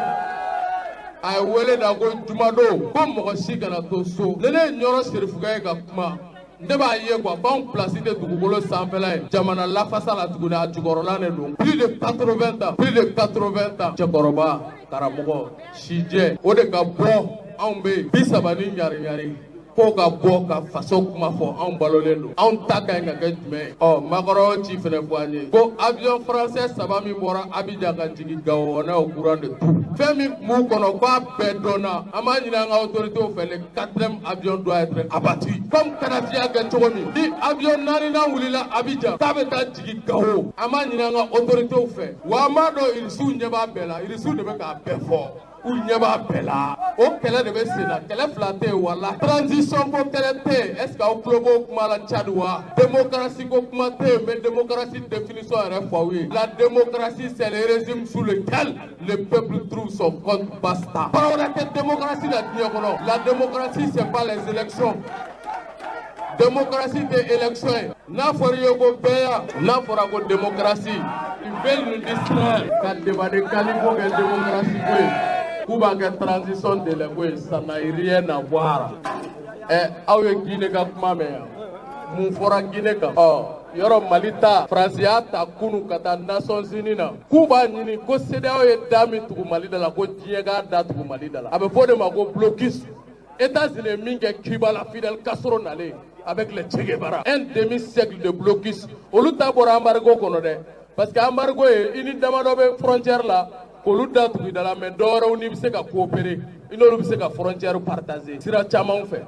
a ye wele da ko jumadon ko mɔgɔ si kana to so. Ni ne ye Ɲɔrɔ Serifukɛ ye ka kuma, ne b'a ye quoi, k'anw place tɛ dugukolo sanfɛla ye jamana lafasa la tuguni, a jukɔrɔla de don. Plus de 80 ans, plus de 80 ans, cɛkɔrɔba karamɔgɔ sijɛ, o de ka bɔ anw bɛ yen 30 ni ɲari ɲari ko ka bɔ ka faso kuma fɔ, anw balolen don, anw ta ka ɲi ka kɛ jumɛn ye? Ɔ, Macron ci fɛnɛ fɔ an ye ko avion français saba min bɔra Abidjan ka jigin Gao, on est au courant de tout. Fɛn min tun b'u kɔnɔ, k'a bɛɛ dɔnna. An b'a ɲini an ka autorités fɛ, le quatrième avion doit être abattu comme Kadhafi y'a kɛ cogo min. Ni avion naaninan wulila Abidjan k'a bɛ taa jigin Gao, an b'a ɲini an ka autorités fɛ. Wa an b'a dɔn irisiw ɲɛ b'a bɛɛ la, irisiw de bɛ k'a bɛɛ fɔ. U ɲɛ b'a bɛɛ la. O kɛlɛ de bɛ sen na, kɛlɛ fila tɛ yen wala. Transition ko kɛlɛ tɛ yen, est ce que aw tulo b'o kuma la Tchad wa? Démocratie ko kuma tɛ yen, mais démocratie définition yɛrɛ fɔ aw ye. La démocratie, c'est le régime sous lequel le peuple trouve son compte, basta. Kɔrɔ wɛrɛ tɛ démocratie la diɲɛ kɔnɔ. La démocratie, c'est pas les élections. Démocratie tɛ élection ye. N'a fɔra i ye ko bɛɛya, n'a fɔra ko démocratie, ils veulent nous distraire ka débat de caniveau kɛ démocratie ko ye. K'u b'a kɛ transition délai ko ye, ça n'a rien à voir. Ɛ, aw ye Guinée ka kuma mɛn yan, mun fɔra Guinée kan? Ɔ yɔrɔ Mali ta, Faransi y'a ta kunu ka taa Nations Unies na k'u b'a ɲini ko CEDEAO ye da min tugu Mali da la, ko diɲɛ k'a da tugu Mali da la. A bɛ fɔ o de ma ko blocus. États-Unis ye min kɛ Cuba la, Fidel Castro nalen avec le Che Guevara, un demi-siècle de blocus. Olu ta bɔra embargo kɔnɔ dɛ, parce que embargo ye i ni damadɔ bɛ frontière la k'olu da tugu i da la, mais dɔwɛrɛw n'i bɛ se ka coopérer, i n'olu bɛ se ka frontière partager sira caman fɛ.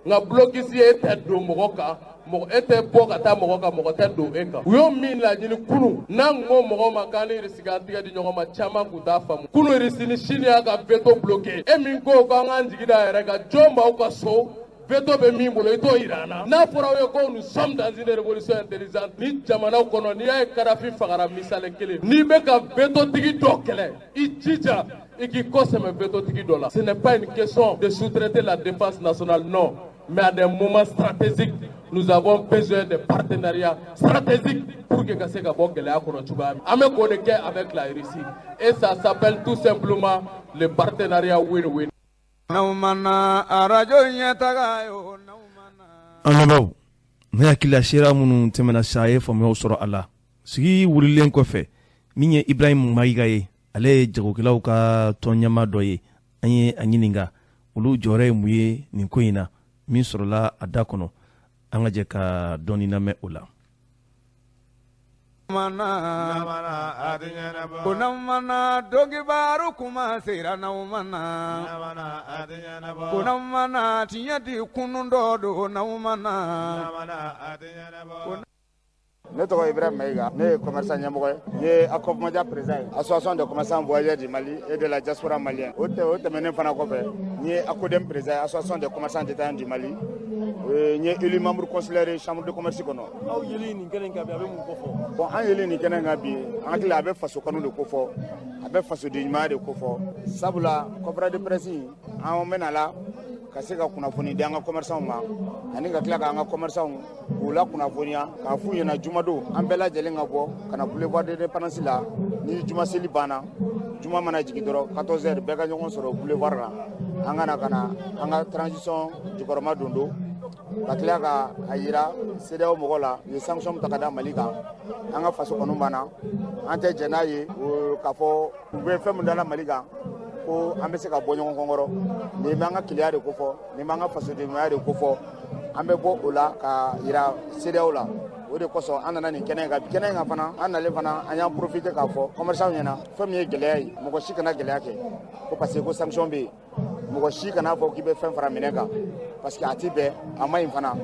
Nka blocus ye e tɛ don mɔgɔ kan, mɔgɔ e tɛ bɔ ka taa mɔgɔ kan, mɔgɔ tɛ don e kan. U y'o min laɲini kunu, n'an ko mɔgɔw ma k'an ni Irisi k'an tigɛ di ɲɔgɔn ma, caman kun t'a faamu. Kunu Irisi ni Chine y'a ka veto bloqué. E min ko k'an k'an jigi da yɛrɛ kan, jɔn b'aw ka so veto bɛ min bolo, i t'o yira an na. N'a fɔra aw ye ko nous sommes dans une révolution intelligente, ni jamanaw kɔnɔ, n'i y'a ye Kadafi fagara, misali kelen, n'i bɛ ka veto tigi dɔ kɛlɛ, i jija i k'i kɔ sɛmɛ veto tigi dɔ la. Ce n'est pas une question de sous-traiter la défense nationale, non, mais à des moments stratégiques, nous avons besoin de partenariats stratégiques pour que ka se ka bɔ gɛlɛya kɔnɔ cogoya min. An bɛ k'o de kɛ avec la Russie, et ça s'appelle tout simplement le partenariat win-win. N'aw mana arajo ɲɛtaga ye o, n'aw mana. An lamɛnw, ne hakili la seereya minnu tɛmɛna sa, a ye faamuyaw sɔrɔ a la. Sigi wulilen kɔfɛ, min ye Ibrahim Mayiga ye, ale ye jagokɛlaw ka tɔn ɲɛmaa dɔ ye, an ye a ɲininka olu jɔyɔrɔ ye mun ye nin ko in na. Min sɔrɔla a da kɔnɔ, an ka jɛ ka dɔɔni lamɛn o la. Mana ko n'aw mana donkibaru kuma sera, n'aw mana ko n'aw mana tiɲɛ di kunun dɔ don, n'aw mana. Ne tɔgɔ Ibrahim Mayiga, ne ye commerçant ɲɛmɔgɔ ye, n ye ACOPMADIA président ye, association des commerçants voyageurs du Mali et de la diaspora malienne. O tɛ o tɛmɛnen fana kɔfɛ, n ye ACODEM président ye, association des commerçants détaillants du Mali. N ye élu membre consulaire ye chambre de commerce kɔnɔ. Aw yeli nin kɛnɛ in kan bi, a bɛ mun kofɔ? Bon, an yeli nin kɛnɛ in kan bi, an hakili a bɛ faso kanu de kofɔ, a bɛ fasoden ɲumanya de kofɔ. Sabula conférence de presse, an bɛna la ka se ka kunnafoni di an ka commerçants ma, ani ka tila k'an ka commerçants k'u la kunnafoniya k'a f'u ɲɛna jumadon an bɛɛ lajɛlen ka bɔ ka na boulevard de l'Indépendance la. Ni juma seli banna, juma mana jigin dɔrɔn, 14 heures, bɛɛ ka ɲɔgɔn sɔrɔ boulevard la, an ka na ka na an ka transition jukɔrɔma don don ka tila ka a yira CEDEAO mɔgɔw la u ye sanction min ta ka da Mali kan. An ka faso kanu banna, an tɛ jɛn n'a ye k'a fɔ u bɛ fɛn min da la Mali kan ko an bɛ se ka bɔ ɲɔgɔn kɔrɔ. Nin b'an ka keleya de kofɔ, nin b'an ka fasodenɲumanya de kofɔ. An bɛ bɔ o la ka yira CEDEAO la. O de kosɔn an nana nin kɛnɛ in kan. Kɛnɛ in kan fana, an nalen fana, an y'an profiter k'a fɔ commerçant ɲɛna fɛn min ye gɛlɛya ye, mɔgɔ si kana gɛlɛya kɛ ko parce que ko sanction bɛ yen. Mɔgɔ si kana fɔ k'i bɛ fɛn fara minɛn kan, parce que a ti bɛn, a ma ɲi fana,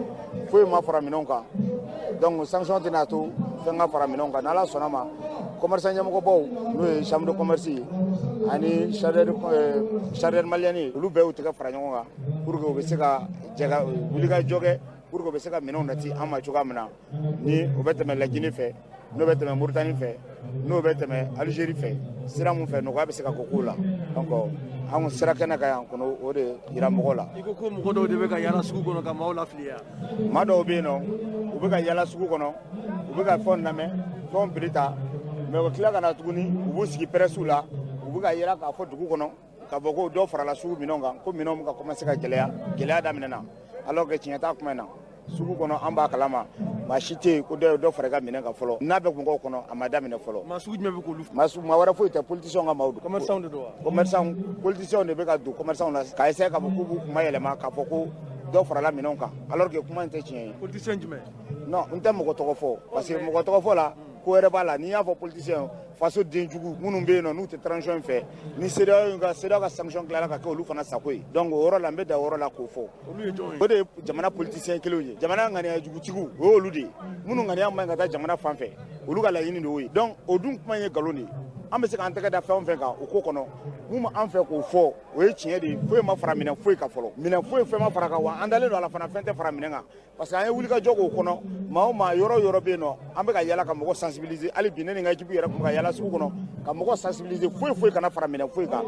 foyi ma fara minɛnw kan. Donc sanction tɛna to fɛn ka fara minɛnw kan. N'Ala sɔnna ma, commerçant ɲɛmɔgɔbaw, n'o ye chambre de commerce ye ani chargeur malien ye, olu bɛɛ y'u tɛgɛ fara ɲɔgɔn kan pour que u bɛ se ka jɛ ka wuli ka jɔ kɛ pour que u bɛ se ka minɛnw nati an ma cogoya min na, ni o bɛ tɛmɛ Lajinɛ fɛ, n'o bɛ tɛmɛ Moritani fɛ, n'o bɛ tɛmɛ Algérie fɛ, sira mun fɛ nɔgɔya bɛ se ka k'o ko la. Donc anw sira kɛnɛ kan yan kɔnɔ, o de yira mɔgɔw la. I ko ko mɔgɔ dɔw de bɛ ka yaala sugu kɔnɔ ka maaw lafili yan. Maa dɔw bɛ yen nɔ, u bɛ ka yaala sugu kɔnɔ, u bɛ ka fɛnw lamɛn, fɛnw prix ta, mais u bɛ tila ka na tuguni, u b'u sigi presse la, u bɛ ka yira k'a fɔ dugu kɔnɔ k'a fɔ ko dɔ farala sugu minɛnw kan, ko minɛnw bɛ ka commencer ka gɛlɛya, gɛlɛya daminɛna, alors que tiɲɛ t'a kuma in na. Sugu kɔnɔ, an b'a kalama, maa si tɛ yen ko dɔ ye dɔ fara i ka minɛn kan fɔlɔ. N'a bɛ mɔgɔw kɔnɔ, a ma daminɛ fɔlɔ. Maa sugu jumɛn bɛ k'olu? Maa wɛrɛ foyi tɛ, politiciens ka maaw don. Commerçants de don wa? Commerçants, politiciens de bɛ ka don commerçants la k'a essayer k'a fɔ k'u b'u kuma yɛlɛma k'a fɔ ko dɔ farala minɛnw kan, alors que kuma in tɛ tiɲɛ ye. Politicien jumɛn? Non, n tɛ mɔgɔ tɔgɔ fɔ, parce que mɔgɔ tɔgɔ fɔ la, ko wɛrɛ b'a la. N'i y'a fɔ politicien, faso denjugu minnu bɛ yen nɔ, n'u tɛ transition in fɛ, ni CEDEAO ka sanction tilara ka kɛ olu fana sago ye. Donc o yɔrɔ la, n bɛ da o yɔrɔ la k'o fɔ. Olu ye jɔn ye? O de ye jamana politicien kelenw ye. Jamana ŋaniya jugutigiw, o y'olu de ye, minnu ŋaniya man ɲi ka taa jamana fan fɛ, olu ka laɲini de y'o ye. Donc o dun kuma in ye nkalon de ye. An bɛ se k'an tɛgɛ da fɛn o fɛn kan o ko kɔnɔ. Mun ma an fɛ k'o fɔ, o ye tiɲɛ de ye. Foyi ma fara minɛn foyi kan fɔlɔ, minɛn foyi fɛn ma fara kan, wa an dalen don a la fana, fɛn tɛ fara minɛn kan, parce que an ye wulikajɔ k'o kɔnɔ. Maa o maa, yɔrɔ o yɔrɔ bɛ yen nɔ, an bɛ ka yala ka mɔgɔ sensibiliser. Hali bi, ne ni n ka équipe yɛrɛ tun bɛ ka yala sugu kɔnɔ ka mɔgɔ sensibiliser, foyi foyi kana fara minɛn foyi kan.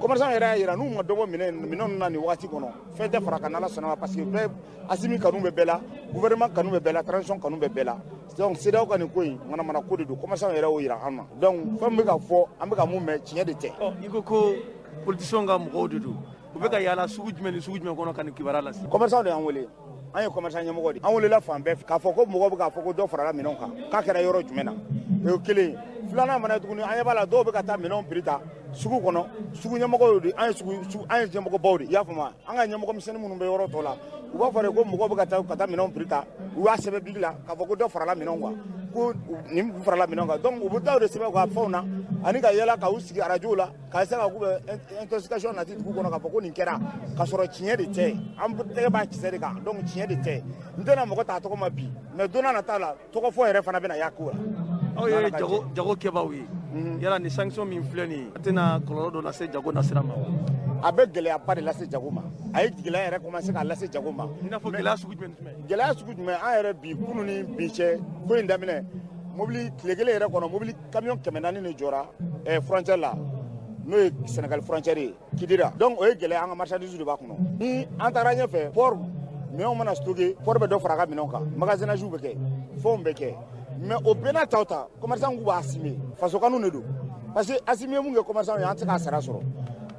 Commerçant yɛrɛ y'a yira n'u ma dɔ bɔ minɛn na nin waati kɔnɔ, fɛn tɛ fara kan, n'Ala sɔnna ma, parce que bɛɛ Assimi kanu bɛ bɛɛ la, gouvernement kanu bɛ bɛɛ la, transition kanu bɛ bɛɛ la. Donc CEDEAO ka nin ko in, manamana ko de don. Commerçant yɛrɛ y'o yira an na. Donc fɛn min bɛ ka fɔ, an bɛ ka mun mɛn, tiɲɛ de tɛ. I ko ko politiciens ka mɔgɔw de don, u bɛ ka yaala sugu jumɛn ni sugu jumɛn kɔnɔ ka nin kibaruya lase? Commerçant de y'an wele. An ye commerçant ɲɛmɔgɔ de, an welela fan bɛɛ k'a fɔ ko mɔgɔw bɛ k'a fɔ ko dɔ farala minɛnw kan, k'a kɛra yɔrɔ jumɛn na. O ye kelen ye. Filanan fana tuguni, an ɲɛ b'a la, dɔw bɛ ka taa minɛnw prix ta sugu kɔnɔ. Sugu ɲɛmɔgɔw de, an ye sugu, an ye ɲɛmɔgɔbaw de, i y'a faamu? An ka ɲɛmɔgɔ misɛnnin minnu bɛ yɔrɔ tɔ la, u b'a fɔ de ko mɔgɔw bɛ ka taa minɛnw prix ta, u y'a sɛbɛn bigi la k'a fɔ ko dɔ farala minɛnw kan, ko nin farala minɛnw kan. Donc u bɛ taa o de sɛbɛn u ka fɛnw na, ani ka yala ka u sigi arajow la ka se ka k'u bɛ intoxication nati dugu kɔnɔ, k'a fɔ ko nin kɛra, k'a sɔrɔ tiɲɛ de tɛ. An tɛgɛ b'a kisɛ de kan. Donc tiɲɛ de tɛ. N tɛna mɔgɔ ta tɔgɔ ma bi, mais don n'a nata la, tɔgɔ fɔ yɛrɛ fana bɛna y'a ko la. Aw ye jago kɛbaaw ye, yala ni sanction min filɛ nin ye, a tɛna kɔlɔlɔ dɔ lase jago nasira ma wa? A bɛ gɛlɛyaba de lase jago ma. A ye gɛlɛya yɛrɛ commencé k'a lase jago ma. I n'a fɔ gɛlɛya sugu jumɛn ni jumɛn? Gɛlɛya sugu jumɛn? An yɛrɛ bi, kunun ni bi cɛ, ko in daminɛ, mobili tile kelen yɛrɛ kɔnɔ, mobili camion 400 de jɔra frontière la, n'o ye Sénégal frontière ye, Kidira. Donc o ye gɛlɛya, an ka marchandise de b'a kɔnɔ. Ni an taara ɲɛfɛ, port minɛnw mana stocké, port bɛ dɔ fara a ka minɛnw kan, magasinage bɛ kɛ, fɛnw bɛ kɛ. Mais o bɛɛ n'a taw ta, commerçant k'u b'a assumer, fasokanu de don, parce que Assimi ye mun kɛ commerçant ye, an tɛ se k'a sara sɔrɔ.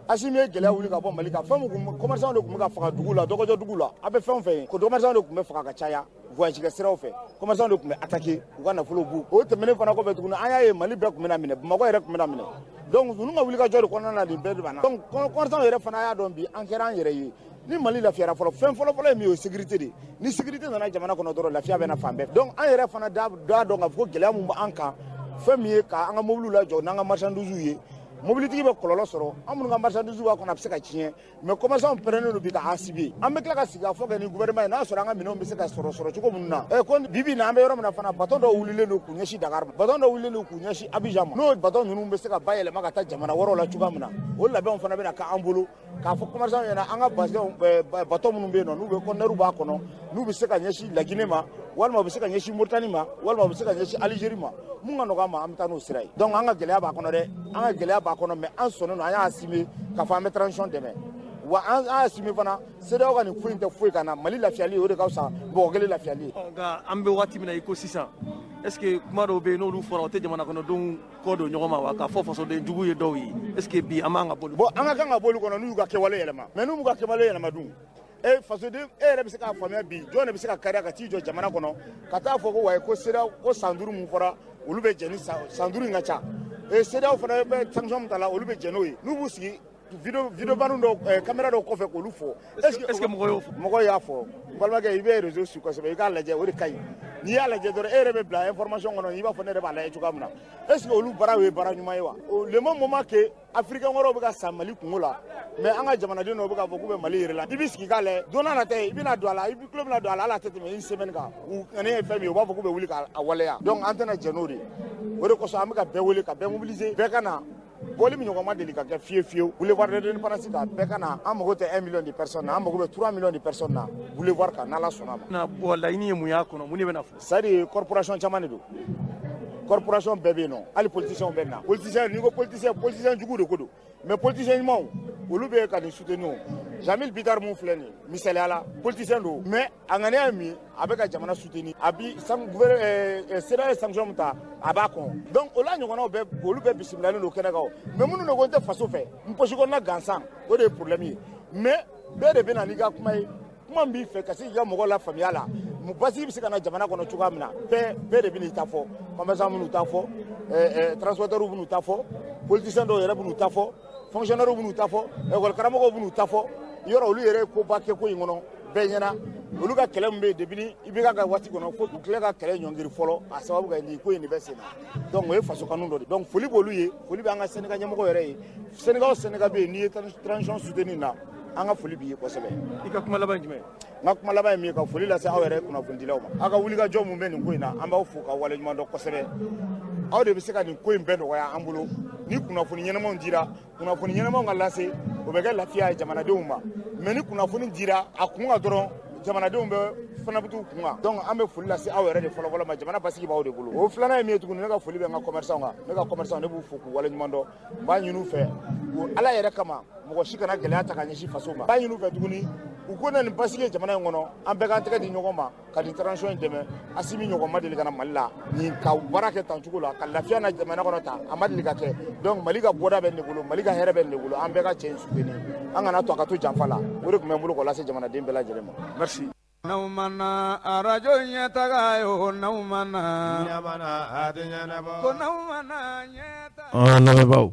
Assimi ye gɛlɛya wuli ka bɔ Mali kan. Fɛn min kun, commerçant de tun bɛ ka faga dugu la, dɔgɔjɔ dugu la, a bɛ fɛn o fɛn ye ko commerçant de tun bɛ faga ka caya voyage kɛ siraw fɛ, commerçant de tun bɛ attaquer, u ka nafolo b'u. O tɛmɛnen fana kɔfɛ tuguni, an y'a ye Mali bɛɛ tun bɛna minɛ, Bamakɔ yɛrɛ tun bɛna minɛ. Donc ninnu ka wulikajɔ de kɔnɔna na, nin bɛɛ de b'an na. Donc commerçant yɛrɛ fana y'a dɔn bi, an kɛra an yɛrɛ ye. Ni Mali lafiyara fɔlɔ, fɛn fɔlɔ-fɔlɔ ye min ye, o ye sécurité de. Ni sécurité nana jamana kɔnɔ dɔrɔn, lafiya bɛ na fan bɛɛ. Donc an yɛrɛ fana da dɔn k'a fɔ ko gɛlɛya mun b'an kan, fɛn min ye k'an ka mobiliw lajɔ n'an ka marchandises ye, mobilitigi bɛ kɔlɔlɔ sɔrɔ, an minnu ka marchandise b'a kɔnɔ, a bɛ se ka tiɲɛ. Mais commerçant pɛrɛnnen don bi ka assumer. An bɛ tila ka sigi a fɔ kɛ ni gouvernement ye, n'a sɔrɔ an ka minɛnw bɛ se ka sɔrɔ cogo minnu na. Ko bi bi in na, an bɛ yɔrɔ min na fana, bateau dɔw wulilen don k'u ɲɛsin Dakar ma, bateau dɔw wulilen don k'u ɲɛsin Abidjan ma. N'o bateau ninnu bɛ se ka bayɛlɛma ka taa jamana wɛrɛw la cogoya min na, o labɛnw fana bɛna k'an bolo k'a fɔ commerçant ɲɛna, an ka bateau minnu bɛ yen nɔ, n'u bɛ conteneur b'a kɔnɔ, n'u bɛ se ka ɲɛsin Laginɛ ma, walima u bɛ se ka ɲɛsin Mauritanie ma, walima u bɛ se ka ɲɛsin Algérie ma, mun ka nɔgɔ an ma, an bɛ taa n'o sira ye. Donc an ka gɛlɛya b'a kɔnɔ dɛ, an ka gɛlɛya b'a kɔnɔ, mais an sɔnnen don, an y'a assumer k'a fɔ an bɛ transition dɛmɛ, wa an y'a assumer fana. CEDEAO ka nin foyi tɛ foyi ka na Mali lafiyali, o de ka fisa mɔgɔ kelen lafiyali ye. Nka an bɛ waati min na i ko sisan, est ce que kuma dɔw bɛ yen, n'olu fɔra, o tɛ jamana kɔnɔdenw kɔ don ɲɔgɔn ma wa, k'a fɔ fasoden jugu ye dɔw ye? Est ce que bi an b'an ka bɔ? Bon, an ka kan ka bɔ olu kɔnɔ n'u y'u ka kɛwale yɛlɛma. Mais n'u m'u ka kɛwale yɛlɛma dun, e fasoden e yɛrɛ bɛ se k'a faamuya bi, jɔn de bɛ se ka kariya ka t'i jɔ jamana kɔnɔ ka taa fɔ ko wayi, ko CEDEAO ko san 5 mun fɔra, olu bɛ jɛn ni san 5 in ka ca? E CEDEAO fana bɛ sanction min ta la, olu bɛ jɛn n'o ye, n'u b'u sigi vidéo banu dɔw, caméra dɔw kɔfɛ k'olu fɔ. Est ce que mɔgɔ y'o fɔ? Mɔgɔ y'a fɔ. N balimakɛ, i bɛ réseau su kosɛbɛ, i k'a lajɛ, o de ka ɲi. N'i y'a lajɛ dɔrɔn, e yɛrɛ bɛ bila information kɔnɔ, i b'a fɔ ne yɛrɛ b'a lajɛ cogoya min na. Est ce que olu baara ye baara ɲuman ye wa? Le même moment que africain wɛrɛw bɛ ka sa Mali kungo la, mais an ka jamanaden dɔw bɛ k'a fɔ k'u bɛ Mali yɛrɛ la. I b'i sigi k'a lajɛ, don n'a nata i bɛna don a la, i bɛ tulo bɛna don a la, hali a tɛ tɛmɛ une semaine kan, u ŋaniya ye fɛn min ye, u b'a fɔ k'u bɛ wuli k'a waleya. Donc an tɛna jɛn n'o de ye. O de kosɔn an bɛ ka bɛɛ wele, ka bɛɛ mobiliser, bɛɛ ka na. Bɔli min ɲɔgɔn ma deli ka kɛ fiyewu fiyewu boulevard de l'Indépendance kan, bɛɛ ka na. An mago tɛ 1 million de personnes na, an mago bɛ 3 millions de personnes na boulevard kan, n'Ala sɔnna ma. Na bɔ, laɲini ye mun y'a kɔnɔ? Mun de bɛna fɔ? C'est à dire corporation caman de don, corporation bɛɛ bɛ yen nɔ, hali politiciens bɛ na. Politicien, n'i ko politicien, politicien jugu de ko don, mais politicien ɲumanw, olu bɛ ka nin soutenir. O Jamil Bitar mun filɛ nin ye, misaliya la, politicien don, mais a ŋaniya ye min ye, a bɛ ka jamana soutenir. A bi CEDEAO ye sanction min ta, a b'a kɔn. Donc o la ɲɔgɔnnaw bɛɛ, olu bɛɛ bisimilalen don kɛnɛ kan. O mais minnu de ko n tɛ faso fɛ, n poche kɔnɔna gansan, o de ye problème ye. Mais bɛɛ de bɛ na n'i ka kuma ye, kuma min b'i fɛ ka se k'i ka mɔgɔw la faamuya la, basigi bɛ se ka na jamana kɔnɔ cogoya min na. Bɛɛ de bɛ n'i ta fɔ. Commerçant minnu ta fɔ, transporteurs b'u ta fɔ, politiciens dɔw yɛrɛ b'u ta fɔ, fonctionnaires b'u ta fɔ, école karamɔgɔw b'u ta fɔ. Yɔrɔ olu yɛrɛ ye koba kɛ ko in kɔnɔ bɛɛ ɲɛna. Olu ka kɛlɛ min bɛ yen depuis IBK ka waati kɔnɔ, fo u tila ka kɛlɛ ɲɔngiri fɔlɔ, a sababu kɛ nin ko in de bɛ sen na. Donc o ye faso kanu dɔ de. Donc foli b'olu ye, foli bɛ an ka syndicat ɲɛmɔgɔ yɛrɛ ye. Syndicat o syndicat bɛ yen, n'i ye transition soutenir na, an ka foli b'i ye kosɛbɛ. I ka kuma laban ye jumɛn ye? N ka kuma laban ye min ye, ka foli lase aw yɛrɛ kunnafonidilaw ma. Aw ka wulikajɔ mun bɛ nin ko in na, an b'aw fo ka waleɲuman dɔn kosɛbɛ. Aw de bɛ se ka nin ko in bɛɛ nɔgɔya an bolo. Ni kunnafoni ɲɛnamaw dira, kunnafoni ɲɛnamaw ka lase, o bɛ kɛ lafiya ye jamanadenw ma. Mais ni kunnafoni dira a kun kan dɔrɔn, jamanadenw bɛ fana bɛ t'u kun kan. Donc an bɛ foli lase aw yɛrɛ de fɔlɔfɔlɔ ma. Jamana basigi b'aw de bolo. O filanan ye min ye tuguni, ne ka foli bɛ n ka commerçant kan. Ne ka commerçant, ne b'u fo k'u waleɲuman dɔn. N b'a ɲini u fɛ, u Ala yɛrɛ kama, mɔgɔ si kana gɛlɛya ta ka ɲɛsin faso ma. N b'a ɲini u fɛ tuguni, u ko na nin basigi ye jamana in kɔnɔ, an bɛɛ k'an tɛgɛ di ɲɔgɔn ma ka nin transition in dɛmɛ. Asimi ɲɔgɔn ma deli ka na Mali la nin ka baara kɛ tan cogo la, ka lafiya na jamana kɔnɔ tan, a ma deli ka kɛ. Donc Mali ka bɔda bɛ nin de bolo, Mali ka hɛrɛ bɛ nin de bolo. An bɛɛ ka cɛ in soutenir, an kana to a ka to janfa la. O de tun bɛ n bolo k'o lase jamanaden bɛɛ lajɛlen ma. Merci. N'aw ma na arajo ɲɛtaga ye o, n'aw ma na ko n'aw ma na ɲɛtaga. An lamɛnbaaw,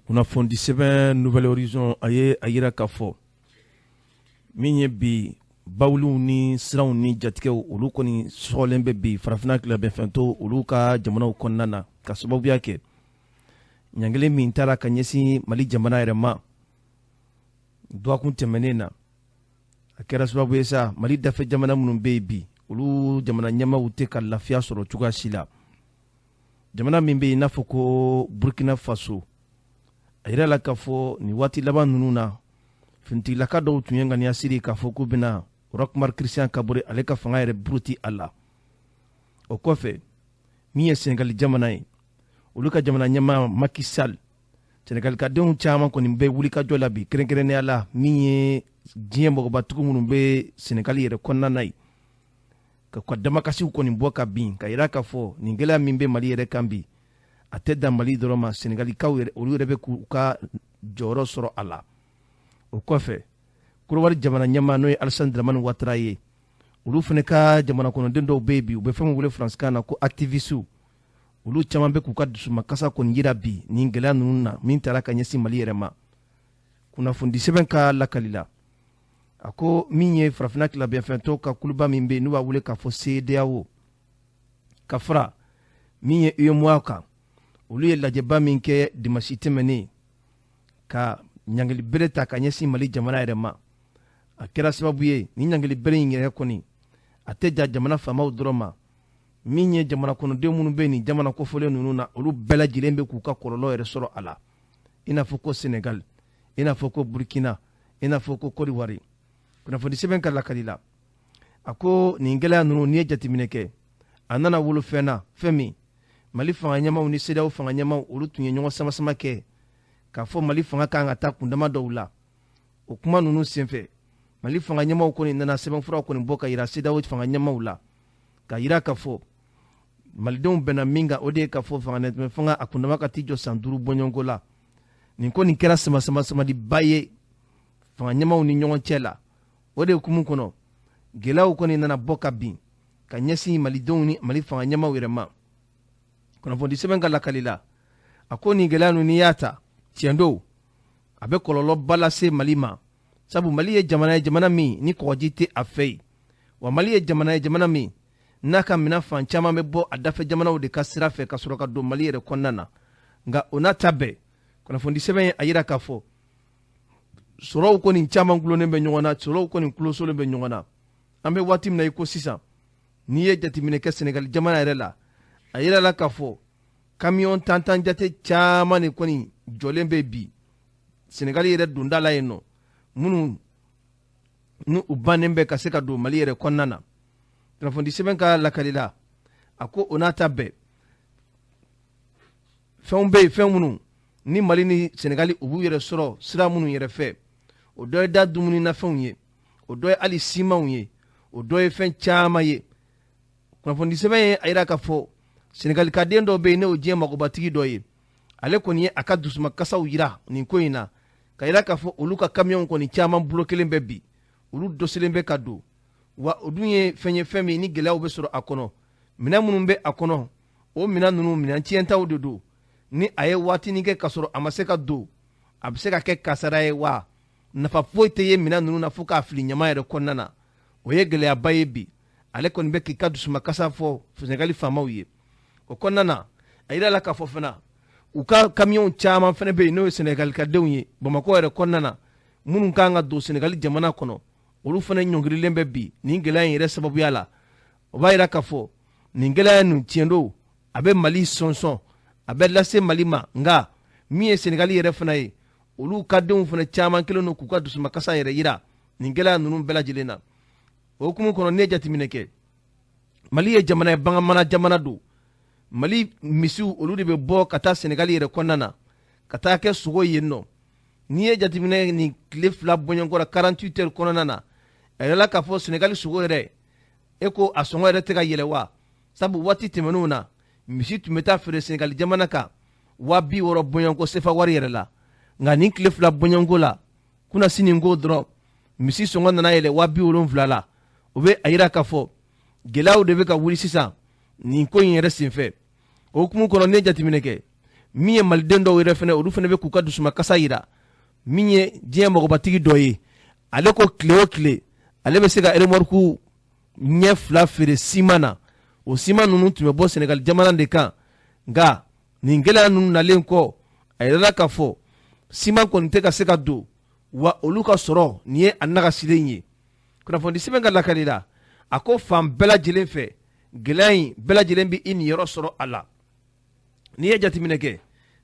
kunnafoni sɛbɛn Nouvel Horizon a ye a yira k'a fɔ min ye bi bawuliw ni siraw ni jatigɛw, olu kɔni sɔgɔlen bɛ bi farafinna tilebinfɛntɔ olu ka jamanaw kɔnɔna na, ka sababuya kɛ ɲangili min taara ka ɲɛsin Mali jamana yɛrɛ ma dɔgɔkun tɛmɛnen na. A kɛra sababu ye sa, Mali dafɛ jamana minnu bɛ yen bi, olu jamana ɲɛmaaw tɛ ka lafiya sɔrɔ cogoya si la. Jamana min bɛ yen i n'a fɔ ko Burkina Faso, a yira la k'a fɔ nin waati laban ninnu na, finitigilaka dɔw tun ye ŋaniya siri k'a fɔ k'u bɛna Roch Marc Christian Kabore ale ka fanga yɛrɛ buruti a la. O kɔfɛ, min ye Senegali jamana ye, olu ka jamana ɲɛmaa Macky Sall, Senegalikadenw caman kɔni bɛ wulikajɔ la bi, kɛrɛnkɛrɛnnenya la min ye diɲɛ mɔgɔbatigiw minnu bɛ Senegali yɛrɛ kɔnɔna na ye, ka damakasiw kɔni bɔ ka bin, ka yira k'a fɔ nin gɛlɛya min bɛ Mali yɛrɛ kan bi, a tɛ dan Mali dɔrɔn ma, Senegalikaw yɛrɛ, olu yɛrɛ bɛ k'u ka jɔyɔrɔ sɔrɔ a la. O kɔfɛ, Korowari jamana ɲɛmaa n'o ye Alassane Dramane Ouattara ye, olu fana ka jamana kɔnɔden dɔw bɛ yen bi, u bɛ fɛn min wele faransikan na ko activistes, olu caman bɛ k'u ka dusumakasa kɔni yira bi nin gɛlɛya ninnu na min taara ka ɲɛsin Mali yɛrɛ ma. Kunnafoni sɛbɛn ka lakali la, a ko min ye farafinna tilabɛnfɛntɔw ka kuluba min bɛ yen n'u b'a wele k'a fɔ CEDEAO, ka fara min ye UEMOA kan, olu ye lajɛba min kɛ dimasi tɛmɛnen ka ɲangili bere ta ka ɲɛsin Mali jamana yɛrɛ ma. A kɛra sababu ye nin ɲangili bere in yɛrɛ kɔni a tɛ ja jamana faamaw dɔrɔn ma, min ye jamana kɔnɔden minnu bɛ nin jamana kofɔlen ninnu na, olu bɛɛ lajɛlen bɛ k'u ka kɔlɔlɔ yɛrɛ sɔrɔ a la, i n'a fɔ ko Senegal, i n'a fɔ ko Burkina, i n'a fɔ ko Côte d'Ivoire. Kunnafoni sɛbɛn ka lakali la, a ko nin gɛlɛya ninnu, n'i ye jateminɛ kɛ, a nana wolo fɛn na, fɛn min Mali fanga ɲɛmaaw ni CEDEAO fanga ɲɛmaaw olu tun ye ɲɔgɔn sama-sama kɛ k'a fɔ Mali fanga kan ka taa kundama dɔw la. O kuma ninnu senfɛ, Mali fanga ɲɛmaaw kɔni nana sɛbɛnfura kɔni bɔ ka yira CEDEAO fanga ɲɛmaaw la, ka yira k'a fɔ malidenw bɛnna min kan, o de ye k'a fɔ fanga fanga a kundama ka t'i jɔ san 5 bɔɲɔgɔnko la. Nin ko nin kɛra sama-sama-samadiba ye fanga ɲɛmaaw ni ɲɔgɔn cɛ la. O de hukumu kɔnɔ, gɛlɛyaw kɔni nana bɔ ka bin ka ɲɛsin malidenw ni Mali fanga ɲɛmaaw yɛrɛ ma. Kunnafoni sɛbɛn ka lakali la, a ko nin gɛlɛya ninnu, n'i y'a ta tiɲɛ don, a bɛ kɔlɔlɔba lase Mali ma, sabu Mali ye jamana ye, jamana min ni kɔgɔji tɛ a fɛ yen, wa Mali ye jamana ye, jamana min n'a ka minɛn fan caman bɛ bɔ a dafɛ jamanaw de ka sira fɛ ka sɔrɔ ka don Mali yɛrɛ kɔnɔna na. Nka o n'a ta bɛɛ, kunnafoni sɛbɛn ye a yira k'a fɔ sɔrɔw kɔni caman gulonnen bɛ ɲɔgɔn na, sɔrɔw kɔni kulosolen bɛ ɲɔgɔn na. An bɛ waati min na i ko sisan, n'i ye jateminɛ kɛ Senegali jamana yɛrɛ la, a yira la k'a fɔ kamiyɔn tantan jate caman de kɔni jɔlen bɛ bi Senegali yɛrɛ donda la yen nɔ, minnu ni u bannen bɛ ka se ka don Mali yɛrɛ kɔnɔna na. Kunnafoni sɛbɛn ka lakali la, a ko o n'a ta bɛɛ, fɛnw bɛ yen, fɛn minnu ni Mali ni Senegali u b'u yɛrɛ sɔrɔ sira minnu yɛrɛ fɛ, o dɔ ye da dumuni nafɛnw ye, o dɔ ye hali simanw ye, o dɔ ye fɛn caman ye. Kunnafoni sɛbɛn ye a yira k'a fɔ Senegalikaden dɔ bɛ yen, n'o diɲɛ magobatigi dɔ ye, ale kɔni ye a ka dusumakasaw yira nin ko in na, ka yira k'a fɔ olu ka kamiyɔnw kɔni caman bolo kelen bɛ bi, olu dosilen bɛ ka don, wa o dun ye fɛn ye, fɛn min ni gɛlɛyaw bɛ sɔrɔ a kɔnɔ. Minɛn minnu bɛ a kɔnɔ, o minɛn ninnu minɛn tiɲɛtaw de don, ni a ye waatinin kɛ ka sɔrɔ a ma se ka don, a bɛ se ka kɛ kasara ye, wa nafa foyi tɛ ye minɛn ninnu na fo k'a fili ɲama yɛrɛ kɔnɔna na. O ye gɛlɛyaba ye bi. Ale kɔni bɛ k'i ka dusumakasa fɔ Senegali faamaw ye. O kɔnɔna na, a yira la k'a fɔ fana u ka kamiyɔnw caman fana bɛ yen, n'o ye Senegalikadenw ye Bamakɔ yɛrɛ kɔnɔna na, minnu kan ka don Senegali jamana kɔnɔ, olu fana ɲɔngirilen bɛ bi nin gɛlɛya in yɛrɛ sababuya la. O b'a yira k'a fɔ nin gɛlɛya ninnu tiɲɛ don, a bɛ Mali sɔnsɔn, a bɛ lase Mali ma, nka Min ye Senegali yɛrɛ fana ye, olu ka denw fana caman kɛlen don k'u ka dusumakasa yɛrɛ yira nin gɛlɛya ninnu bɛɛ lajɛlen na. O hukumu kɔnɔ, ne ye jateminɛ kɛ, Mali ye jamana ye, baganmara jamana don. Mali misiw, olu de bɛ bɔ ka taa Senegali yɛrɛ kɔnɔna na ka taa kɛ sogo yen nɔ. N'i ye jateminɛ nin tile 2 bɔɲɔgɔnko la, 48 heures kɔnɔna na, a yirala k'a fɔ Senegali sogo yɛrɛ, e ko a sɔngɔ yɛrɛ tɛ ka yɛlɛ wa? Sabu waati tɛmɛnenw na, misi tun bɛ taa feere Senegali jamana kan 60 000 bɔɲɔgɔnko sefa wari yɛrɛ la. Nka nin tile 2 bɔɲɔgɔnko la, kunna sini ko dɔrɔn, misi sɔngɔ nana yɛlɛ 70 000 la. O bɛ a yira k'a fɔ gɛlɛyaw de bɛ ka wuli sisan nin ko in yɛrɛ senfɛ. O hukumu kɔnɔ, ne ye jateminɛ kɛ, min ye maliden dɔw yɛrɛ fɛnɛ, olu fɛnɛ bɛ k'u ka dusumakasa yira. Min ye diɲɛ mɔgɔbatigi dɔ ye, ale ko tile o tile ale bɛ se ka remorque ɲɛ 2 feere siman na. O siman ninnu tun bɛ bɔ Senegali jamana de kan. Nka nin gɛlɛya ninnu nalen kɔ, a yirala k'a fɔ siman kɔni tɛ ka se ka don, wa olu ka sɔrɔ nin ye a nagasilen ye. Kunnafoni sɛbɛn ka lakali la, a ko fan bɛɛ lajɛlen fɛ, gɛlɛya in bɛɛ lajɛlen bɛ i niyɔrɔ sɔrɔ a la. N'i ye jateminɛ kɛ,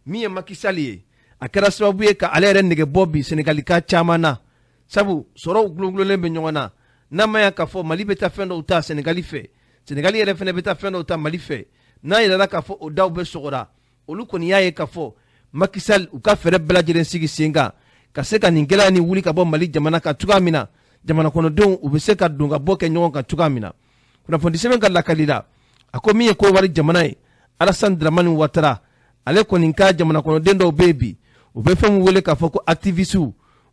min ye Macky Sall ye, a kɛra sababu ye ka ale yɛrɛ nege bɔ bi Senegalika caman na, sabu sɔrɔw gulongulonnen bɛ ɲɔgɔn na. N'a ma ya k'a fɔ Mali bɛ taa fɛn dɔw ta Senegali fɛ, Senegali yɛrɛ fɛnɛ bɛ taa fɛn dɔw ta Mali fɛ, n'a yirala k'a fɔ o daw bɛ sɔgɔra, olu kɔni y'a ye k'a fɔ Macky Sall u ka fɛɛrɛ bɛɛ lajɛlen sigi sen kan ka se ka nin gɛlɛya ni wuli ka bɔ Mali jamana kan cogoya min na, jamana kɔnɔdenw u bɛ se ka don ka bɔ kɛ ɲɔgɔn kan cogoya min na. Kunnafoni sɛbɛn ka lakali la, a ko min ye Kɔdiwari jamana ye, Alassane Dramane Ouattara, ale kɔni ka jamana kɔnɔden dɔw bɛ yen bi, u bɛ fɛn min wele k'a fɔ ko activistes,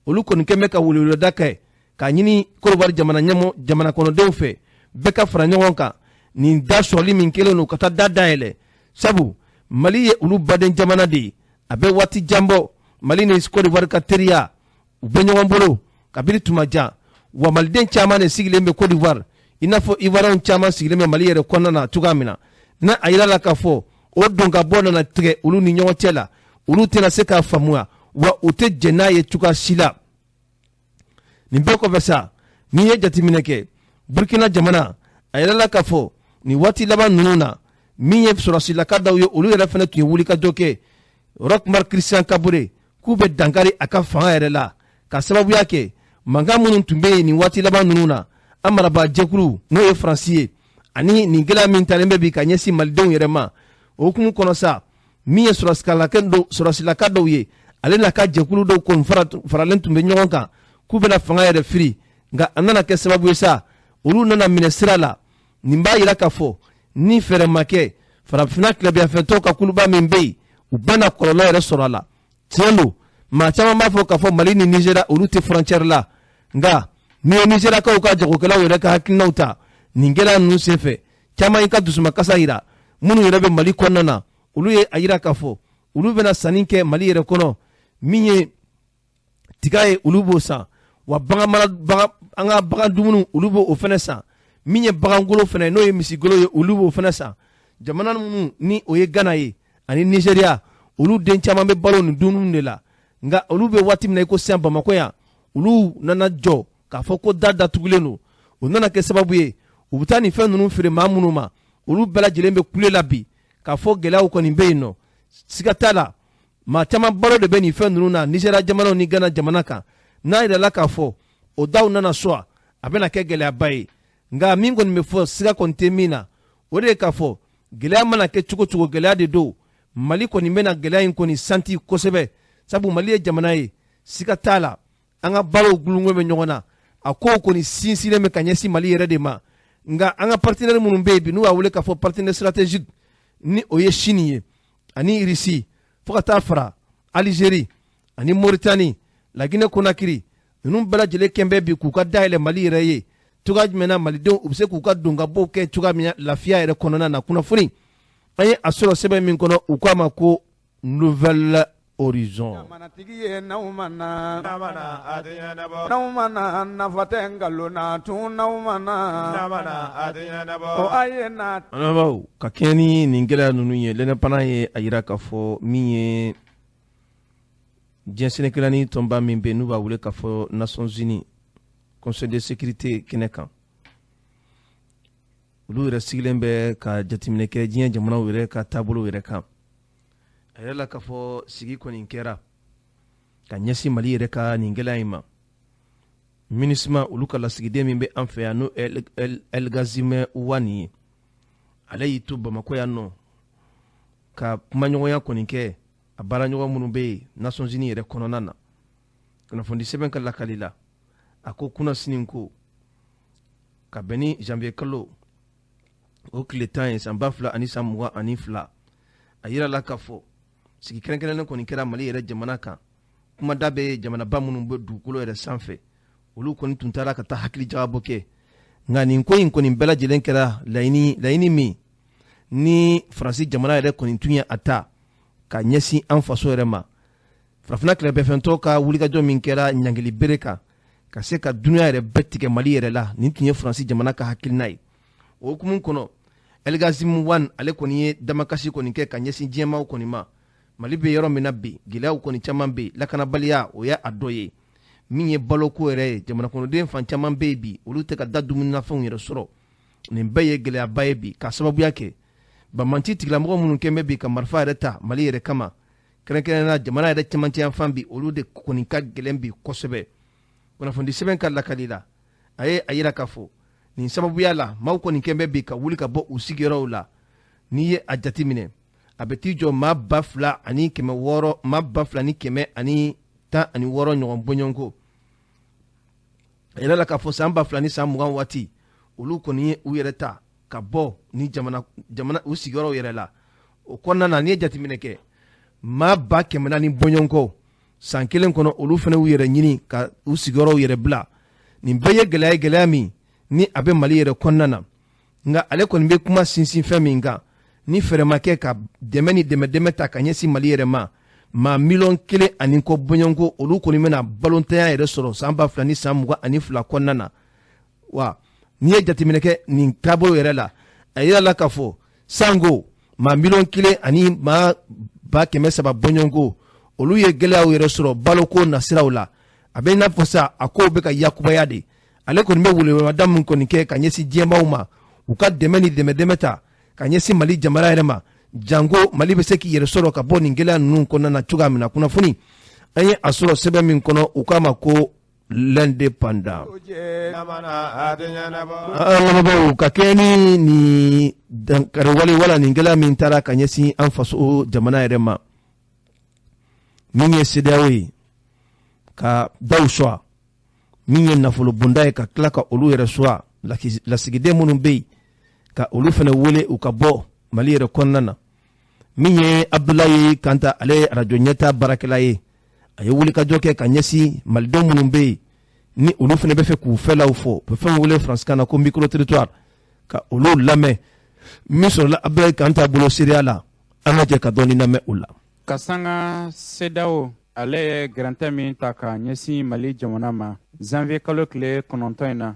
olu kɔni kɛn bɛ ka weleweleda kɛ k'a ɲini Kɔdiwari jamana ɲɛmɔ jamana kɔnɔdenw fɛ, bɛɛ ka fara ɲɔgɔn kan nin da sɔrɔli min kɛlen don ka taa da dayɛlɛ, sabu Mali ye olu baden jamana de ye. A bɛ waati jan bɔ, Mali ni Kɔdiwari ka teriya, u bɛ ɲɔgɔn bolo kabini tuma jan, wa maliden caman de sigilen bɛ Kɔdiwari, i n'a fɔ Ivoiriyɛnw caman sigilen bɛ Mali yɛrɛ kɔnɔna na cogoya min na. N'a a yira la k'a fɔ o don ka bɔ nana tigɛ olu ni ɲɔgɔn cɛ la, olu tɛna se k'a faamuya, wa u tɛ jɛn n'a ye cogoya si la. Nin bɛɛ kɔfɛ sa, n'i ye jateminɛ kɛ, Burkina jamana, a yirala k'a fɔ nin waati laban ninnu na, min ye sɔrɔsilaka dɔw ye, olu yɛrɛ fana tun ye wulikajɔ kɛ Roch Marc Christian Kaboré k'u bɛ dankari a ka fanga yɛrɛ la, ka sababuya kɛ mankan minnu tun bɛ yen nin waati laban ninnu na, an marabaa jɛkulu n'o ye Faransi ye, ani nin gɛlɛya min talen bɛ bi ka ɲɛsin malidenw yɛrɛ ma. O hukumu kɔnɔ sa, min ye sɔrɔsilaka dɔw ye, ale n'a ka jɛkulu dɔw kɔni faralen tun bɛ ɲɔgɔn kan k'u bɛna fanga yɛrɛ firi. Nka a nana kɛ sababu ye sa, olu nana minɛ sira la. Nin b'a yira k'a fɔ ni fɛɛrɛ ma kɛ, Farafinna tilebiyafɛntɔw ka kuluba min bɛ yen, u bɛna kɔlɔlɔ yɛrɛ sɔrɔ a la. Tiɲɛ don, maa caman b'a fɔ k'a fɔ Mali ni Nizeriya, olu tɛ frontière la. Nka n'i ye Nizeriyakaw ka jagokɛlaw yɛrɛ ka hakilinaw ta nin gɛlɛya ninnu senfɛ, caman y'i ka dusumakasa yira. Minnu yɛrɛ bɛ Mali kɔnɔna na, olu ye a yira k'a fɔ olu bɛna sanni kɛ Mali yɛrɛ kɔnɔ. Min ye tiga ye, olu b'o san, wa bagan mara bagan, an ka bagan dumuni, olu b'o fɛnɛ san. Min ye bagangolo fɛnɛ, n'o ye misigolo ye, olu b'o fɛnɛ san. Jamana minnu ni o ye Gana ye ani Nizeriya, olu den caman bɛ balo nin dumuni de la. Nka olu bɛ waati min na i ko sisan, Bamakɔ yan, olu nana jɔ k'a fɔ ko da datugulen don. O nana kɛ sababu ye, u bɛ taa nin fɛn ninnu feere maa minnu ma, olu bɛɛ lajɛlen bɛ kule la bi k'a fɔ gɛlɛyaw kɔni bɛ yen nɔ. Siga t'a la, maa caman balo de bɛ nin fɛn ninnu na Nizeriya jamanaw ni Gana jamana kan. N'a yirala k'a fɔ o daw nana sɔn, a bɛna kɛ gɛlɛyaba ye. Nka min kɔni bɛ fɔ, siga kɔni tɛ min na, o de ye k'a fɔ gɛlɛya mana kɛ cogo cogo, gɛlɛya de don. Mali kɔni bɛna gɛlɛya in kɔni santi kosɛbɛ, sabu Mali ye jamana ye, siga t'a la, an ka baaraw gulonko bɛ ɲɔgɔn na. A kow kɔni sinsinlen bɛ ka ɲɛsin Mali yɛrɛ de ma. Nka an ka partenaire minnu bɛ yen bi, n'u b'a wele k'a fɔ partenaire stratégique, ni o ye Chine ye ani Russie, fo ka taa fara Algérie ani Mauritanie, La Guinée Conakry, ninnu bɛɛ lajɛlen kɛn bɛ bi k'u ka dayɛlɛ Mali yɛrɛ ye cogoya jumɛn na, malidenw u bɛ se k'u ka don ka bɔw kɛ cogoya min na lafiya yɛrɛ kɔnɔna na. Kunnafoni an ye a sɔrɔ sɛbɛn min kɔnɔ, u k'a ma ko Nouvel Horizon. Jamanatigi ye n'aw ma na, n'aw ma na, nafa tɛ nkalon na tun, n'aw ma na, o a ye na. An ka kɛɲɛ ni nin gɛlɛya ninnu ye, L'Indépendant ye a yira k'a fɔ min ye diɲɛ sɛnɛkɛla tɔnba min bɛ yen, n'u b'a wele k'a fɔ Nations Unies, Conseil de sécurité kɛnɛ kan, olu yɛrɛ sigilen bɛ ka jateminɛ kɛ diɲɛ jamanaw yɛrɛ ka taabolo yɛrɛ kan. A yɛrɛ la k'a fɔ sigi kɔni kɛra ka ɲɛsin Mali yɛrɛ ka nin gɛlɛya in ma. MINUSMA olu ka lasigiden min bɛ an fɛ yan n'o El Ghassim Wane ye, ale y'i to Bamakɔ yan nɔ ka kumaɲɔgɔnya kɔni kɛ a baaraɲɔgɔn minnu bɛ yen Nations Unies yɛrɛ kɔnɔna na. Kunnafoni sɛbɛn ka lakali la, a ko kunnasini ko ka bɛn ni janvier kalo o tile 10 ye san 2022, a yirala k'a fɔ sigi kɛrɛnkɛrɛnnen kɔni kɛra Mali yɛrɛ jamana kan. Kumada bɛ jamanaba minnu bɛ dugukolo yɛrɛ sanfɛ, olu kɔni tun taara ka taa hakili jagabɔ kɛ. Nka nin ko in kɔni bɛɛ lajɛlen kɛra laɲini min ni Faransi jamana yɛrɛ kɔni tun ye a ta ka ɲɛsin an faso yɛrɛ ma. Farafinna kɛlɛbɛfɛntɔ ka wulikajɔ min kɛra ɲangili bere kan ka se ka dunuya yɛrɛ bɛɛ tigɛ Mali yɛrɛ la, nin tun ye Faransi jamana ka hakilina ye. O hukumu kɔnɔ, El Ghassim Wane ale kɔni ye damakasi kɔni kɛ ka ɲɛsin diɲɛmaaw kɔni ma. Mali bɛ yɔrɔ min na bi, gɛlɛyaw kɔni caman bɛ yen, lakanabaliya o ye a dɔ ye. Min ye baloko yɛrɛ ye, jamana kɔnɔden fan caman bɛ yen bi, olu tɛ ka da dumunifɛnw yɛrɛ sɔrɔ. Nin bɛɛ ye gɛlɛyaba ye bi, k'a sababuya kɛ banbanci tigilamɔgɔ minnu kɛn bɛ bi ka marifa yɛrɛ ta Mali yɛrɛ kama, kɛrɛnkɛrɛnnenya jamana yɛrɛ cɛmancɛ yanfan bi, olu de kɔni ka gɛlɛn bi kosɛbɛ. Kunnafoni sɛbɛn ka lakali la, a ye a yira k'a fɔ nin sababuya la maaw kɔni kɛn bɛ bi ka wuli ka bɔ u sigiyɔrɔw la. N'i ye a jateminɛ, a bɛ t'i jɔ maa 2600, maa 2116 ɲɔgɔn bɔɲɔgɔnko. A yɛrɛ la k'a fɔ san 2020 waati, olu kɔni ye u yɛrɛ ta ka bɔ ni jamana u sigiyɔrɔw yɛrɛ la. O kɔnɔna na, n'i ye jateminɛ kɛ, maa 400 bɔɲɔgɔnko san kelen kɔnɔ, olu fana y'u yɛrɛ ɲini ka u sigiyɔrɔw yɛrɛ bila. Nin bɛɛ ye gɛlɛya ye, gɛlɛya min ni a bɛ Mali yɛrɛ kɔnɔna na. Nka ale kɔni bɛ kuma sinsin fɛn min kan, ni fɛɛrɛ ma kɛ ka dɛmɛ ni dɛmɛ ta ka ɲɛsin Mali yɛrɛ ma, maa 1,5 million bɔɲɔgɔnko olu kɔni bɛna balontanya yɛrɛ sɔrɔ san 2022 kɔnɔna na. Wa n'i ye jateminɛ kɛ nin taabolo yɛrɛ la, a yira la k'a fɔ sango maa 1 ani maa 300,000 bɔɲɔgɔnko olu ye gɛlɛyaw yɛrɛ sɔrɔ baloko nasiraw la. A bɛ i n'a fɔ sa a kow bɛ ka yakubaya de. Ale kɔni bɛ weleweleda min kɔni kɛ ka ɲɛsin diɲɛmaaw ma, u ka dɛmɛ ni dɛmɛ ta ka ɲɛsin Mali jamana yɛrɛ ma, janko Mali bɛ se k'i yɛrɛ sɔrɔ ka bɔ nin gɛlɛya ninnu kɔnɔna na cogoya min na. Kunnafoni an ye a sɔrɔ sɛbɛn min kɔnɔ, u k'a ma ko L'Indépendant. An lamɛnbaaw, ka kɛɲɛ ni nin dankariwale wala nin gɛlɛya min taara ka ɲɛsin an faso jamana yɛrɛ ma, min ye CEDEAO ye ka daw sɔn, min ye nafolo bonda ye ka tila ka olu yɛrɛ sɔn, lasigiden minnu bɛ yen ka olu fana wele u ka bɔ Mali yɛrɛ kɔnɔna na. Min ye Abdoulaye Kanta, ale ye arajo ɲɛta baarakɛla ye, a ye wulikajɔ kɛ ka ɲɛsin malidenw minnu bɛ yen ni olu fana bɛ fɛ k'u fɛlaw fɔ, u bɛ fɛn wele faransikan na ko micro trottoir, ka olu lamɛn. Min sɔrɔla Abdoulaye Kanta bolo seereya la, an ka jɛ ka dɔɔni lamɛn o la. Ka sanga CEDEAO ale ye gɛrɛntɛ min ta ka ɲɛsin Mali jamana ma janvier kalo tile 9 in na,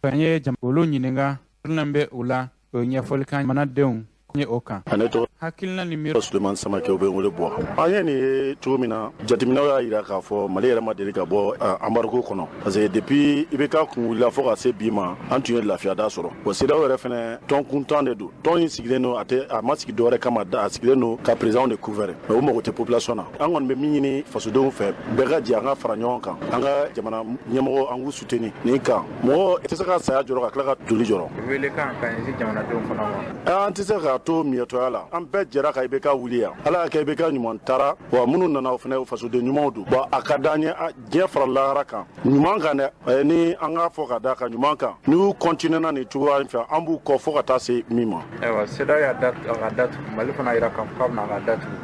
an ye olu ɲininka bɛ u la, o ɲɛfɔli kan jamanadenw ye o kan. Ne tɔgɔ hakilina ni miiri Suleiman Samakɛ, u bɛ n wele Buwa. An ye nin ye cogo min na, jateminɛw y'a jira k'a fɔ Mali yɛrɛ ma deli ka bɔ embargo kɔnɔ, parce que depuis IBK kun wulila fo ka se bi ma, an tun ye lafiyada sɔrɔ. Bon, CEDEAO yɛrɛ fɛnɛ tɔn kuntan de don. Tɔn in sigilen don, a tɛ a ma sigi dɔwɛrɛ kama, a sigilen don ka président de couvert, mais u mago tɛ population na. An kɔni bɛ min ɲini fasodenw fɛ, bɛɛ ka jɛ an ka fara ɲɔgɔn kan, an ka jamana ɲɛmɔgɔ an k'u soutenir nin kan. Mɔgɔ tɛ se ka saya jɔrɔ ka tila ka joli jɔrɔ. Welekan ka ɲɛsin jamanadenw fana ma. An tɛ se k'a to miyɛtɔya la, an bɛɛ jɛra ka IBK wuli yan. Ala y'a kɛ IBK ɲuman taara, wa minnu nana o fana fasoden ɲumanw don. Bon, a ka d'an ye diɲɛ fara lahara kan ɲuman kan dɛ, ni an k'a fɔ ka d'a kan ɲuman kan. N'u continuer na nin cogoya in fɛ, an b'u kɔ fo ka taa se min ma. Ayiwa, CEDEAO y'a ka datugu, Mali fana yira k'a fɔ k'a bɛna a ka datugu,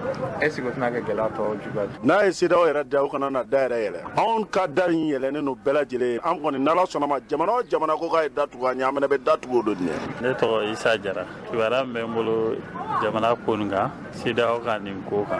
est ce que o tɛna kɛ gɛlɛya tɔ juguya? N'a ye CEDEAO yɛrɛ da, o kana na da yɛrɛ yɛlɛ. Anw ka da in yɛlɛnnen don bɛɛ lajɛlen ye. An kɔni, n'Ala sɔnna ma, jamana o jamana ko k'a ye datugu, an ɲɛ an fana bɛ datugu o don. Ne tɔgɔ Isa Jara. Kibaruya min bɛ n bolo jamana ko nin kan, CEDEAO ka nin ko kan,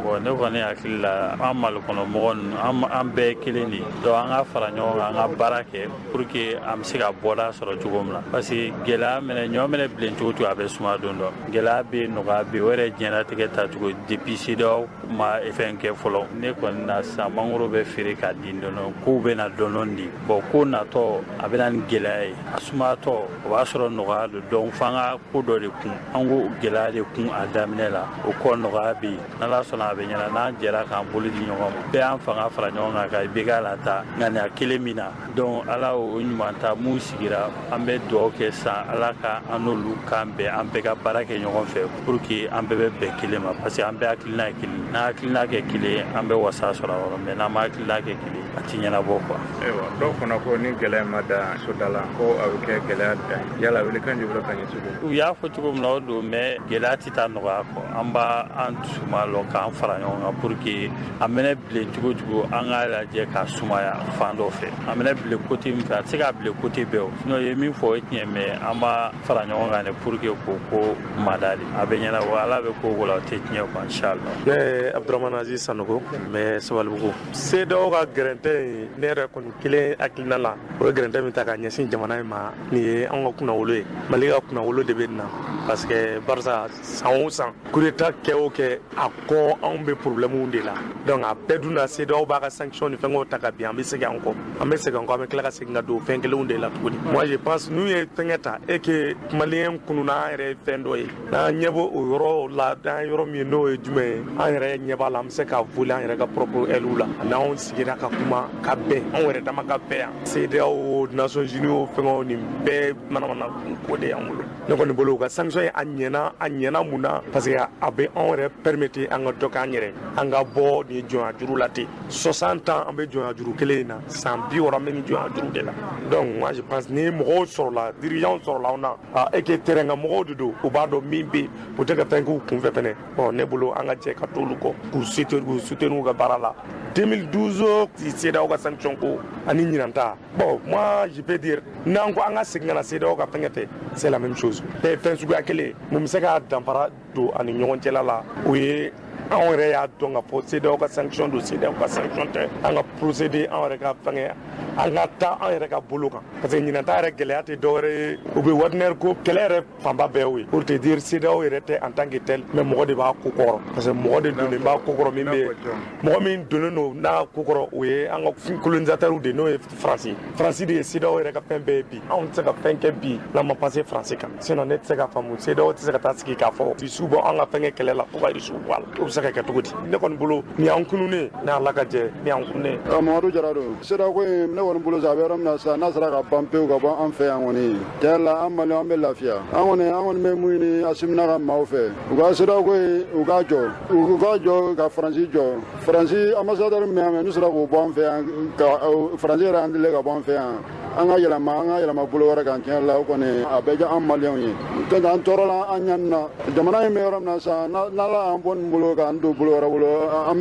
bon, ne kɔni hakili la, an Mali kɔnɔ mɔgɔ ninnu, an bɛɛ ye kelen de ye. Donc an ka fara ɲɔgɔn kan, an ka baara kɛ pour que an bɛ se ka bɔda sɔrɔ cogo min na, parce que gɛlɛya minɛ ɲɔ minɛ bilen cogo cogo, a bɛ suma don dɔ. Gɛlɛya bɛ yen, nɔgɔya bɛ yen, o yɛrɛ diɲɛlatigɛ tacogo. Depuis CEDEAO ma fɛn kɛ fɔlɔ, ne kɔni na sisan, mangoro bɛ feere k'a di dɔɔni, kow bɛ na dɔɔni de. Bon, ko natɔ a bɛ na ni gɛlɛya ye, a sumayatɔ o b'a sɔrɔ nɔgɔya don. Donc f'an ka ko dɔ de kun, an ko gɛlɛya de kun a daminɛ la. O kɔ nɔgɔya bɛ yen, n'Ala sɔnna a bɛ ɲɛna n'an jɛra k'an bolo di ɲɔgɔn ma. Bɛɛ y'an fanga fara ɲɔgɔn kan ka IBK lataa ŋaniya kelen min na. Donc Ala o ɲuman ta mun sigira, an bɛ dugawu kɛ sisan Ala ka an n'olu kan bɛn, an bɛɛ ka baara kɛ ɲɔgɔn fɛ pour que an bɛɛ bɛ bɛn kelen ma, parce que an bɛɛ hakilina ye kelen. N'an hakilina kɛ kelen, an bɛ wasa sɔrɔ a yɔrɔ, mais n'an ma hakilina kɛ kelen, a ti ɲɛnabɔ quoi. Ayiwa, dɔw fana ko ni gɛlɛya ma da soda la, ko a bɛ kɛ gɛlɛya dan ye. Yala welekan jumɛn ka ɲɛsin u y'a fɔ cogo min na, o don, mais gɛlɛya tɛ taa nɔgɔya kɔ. An b'a an dusuma lɔ k'an fara ɲɔgɔn kan pour que a mɛnɛ bilen cogo cogo, an k'a lajɛ k'a sumaya fan dɔ fɛ. A mɛnɛ bilen côté min fɛ, a tɛ se k'a bilen côté bɛɛ o. Sinon i ye min fɔ, o ye tiɲɛ, mais an b'a fara ɲɔgɔn kan de pour que k'o ko mada de. A bɛ ɲɛnabɔ, Ala bɛ ko o ko la, o tɛ tiɲɛ quoi, inchallah. Ne ye Abdurahmane Aziz Sanogo, n bɛ Sabalibugu. CEDEAO ka gɛrɛntɛ in, ne yɛrɛ kɔni kelen hakilina la, o ye gɛrɛntɛ min ta ka ɲɛsin jamana in ma, nin ye anw ka kunnawolo ye. Mali ka kunnawolo de bɛ nin na, parce que barisa san o san coup d'état kɛ o kɛ, a kɔ anw bɛ problème de la. Donc a bɛɛ dun na, CEDEAO b'a ka sanction ni fɛngɛw ta ka bin, an bɛ segin an kɔ, an bɛ segin an kɔ, an bɛ tila ka segin ka don fɛn kelenw de la tuguni. Moi je pense n'u ye fɛngɛ ta et que maliyɛn kununa, an yɛrɛ ye fɛn dɔ ye, n'an ɲɛ b'o o yɔrɔ la, n'an yɔrɔ min ye n'o ye jumɛn ye, an yɛrɛ ɲɛ b'a la, an bɛ se ka voler an yɛrɛ ka propre aile la. N'anw sigira ka kuma ka bɛn, anw yɛrɛ dama ka bɛn yan, CEDEAO, Nations Unies o fɛngɛw, nin bɛɛ manamana ko de y'an bolo. Ne kɔni bolo, u ka sanction ye a ɲɛna. A ɲɛna mun na? Parce que a bɛ anw yɛrɛ permettre an ka dɔ k'an yɛrɛ, an ka bɔ nin jɔnya juru la ten. 60 ans an bɛ jɔnya juru kelen in na, san 60 an bɛ nin jɔnya juru de la. Donc moi je pense ni mɔgɔw sɔrɔla, dirigeants sɔrɔla anw na et que terrain kan mɔgɔw de don, u b'a dɔn min bɛ yen, u tɛ ka fɛn k'u kunfɛ fɛnɛ. Bon, ne bolo an ka jɛ ka t'olu kɔ k'u soutenir u ka baara la. 2012 CEDEAO ka sanction ko ani ɲinan ta, bon, moi je peux dire n'an ko an ka segin ka na CEDEAO ka fɛnkɛ fɛ, c'est la même chose, bɛɛ fɛn suguya kelen. Mun bɛ se ka danfara don ani ɲɔgɔn cɛla la? O ye anw yɛrɛ y'a dɔn k'a fɔ CEDEAO ka sanction don, CEDEAO ka sanction tɛ, an ka procéder an yɛrɛ ka fɛngɛ, an ka taa an yɛrɛ ka bolo kan, parce que ɲinan ta yɛrɛ gɛlɛya tɛ dɔwɛrɛ ye, u bɛ Wagner ko kɛlɛ yɛrɛ fanba bɛɛ y'o ye. Pour te dire, CEDEAO yɛrɛ tɛ en tant que tel, mais mɔgɔ de b'a ko kɔrɔ, parce que mɔgɔ de donnen b'a ko kɔrɔ. Min bɛ mɔgɔ min donnen don n'a ko kɔrɔ, o ye an ka colonisateur de, n'o ye Faransi. Faransi de ye CEDEAO yɛrɛ ka fɛn bɛɛ ye bi. Anw tɛ se ka fɛn kɛ bi n'an ma passer Faransi kan, sinon ne tɛ se ka faamu. CEDEAO tɛ se ka taa sigi k'a fɔ Rusiw bɔ an ka fɛnkɛ kɛlɛ la fo ka Rusiw bɔ a la. O bɛ se ka kɛ cogo di? Ne kɔni bolo, nin y'an kununnen, ni Ala ka jɛ, nin y'an kununnen. Mamadu Jara don. CEDEAO ko in, ne kɔni bolo sa, a bɛ yɔrɔ min na sisan, n'a sera ka ban pewu ka bɔ an fɛ yan kɔni, tiɲɛ la, an Maliyɛnw an bɛ lafiya. An kɔni bɛ mun ɲini Asimi n'a ka maaw fɛ? U ka CEDEAO ko in, u k'a jɔ, u k'a jɔ ka Faransi jɔ. Faransi ambassadeur min bɛ yan, n'u sera k'o bɔ an fɛ yan, ka Faransi yɛrɛ an deli ka bɔ an fɛ yan, an ka yɛlɛma bolo wɛrɛ kan. Tiɲɛ la, o kɔni a bɛ diya an Maliyɛnw ye. An tɔɔrɔla, an ɲani na. Jamana in bɛ yɔrɔ min na sisan, n'Ala y'an bɔ nin bolo k'an don bolo wɛrɛ bolo, an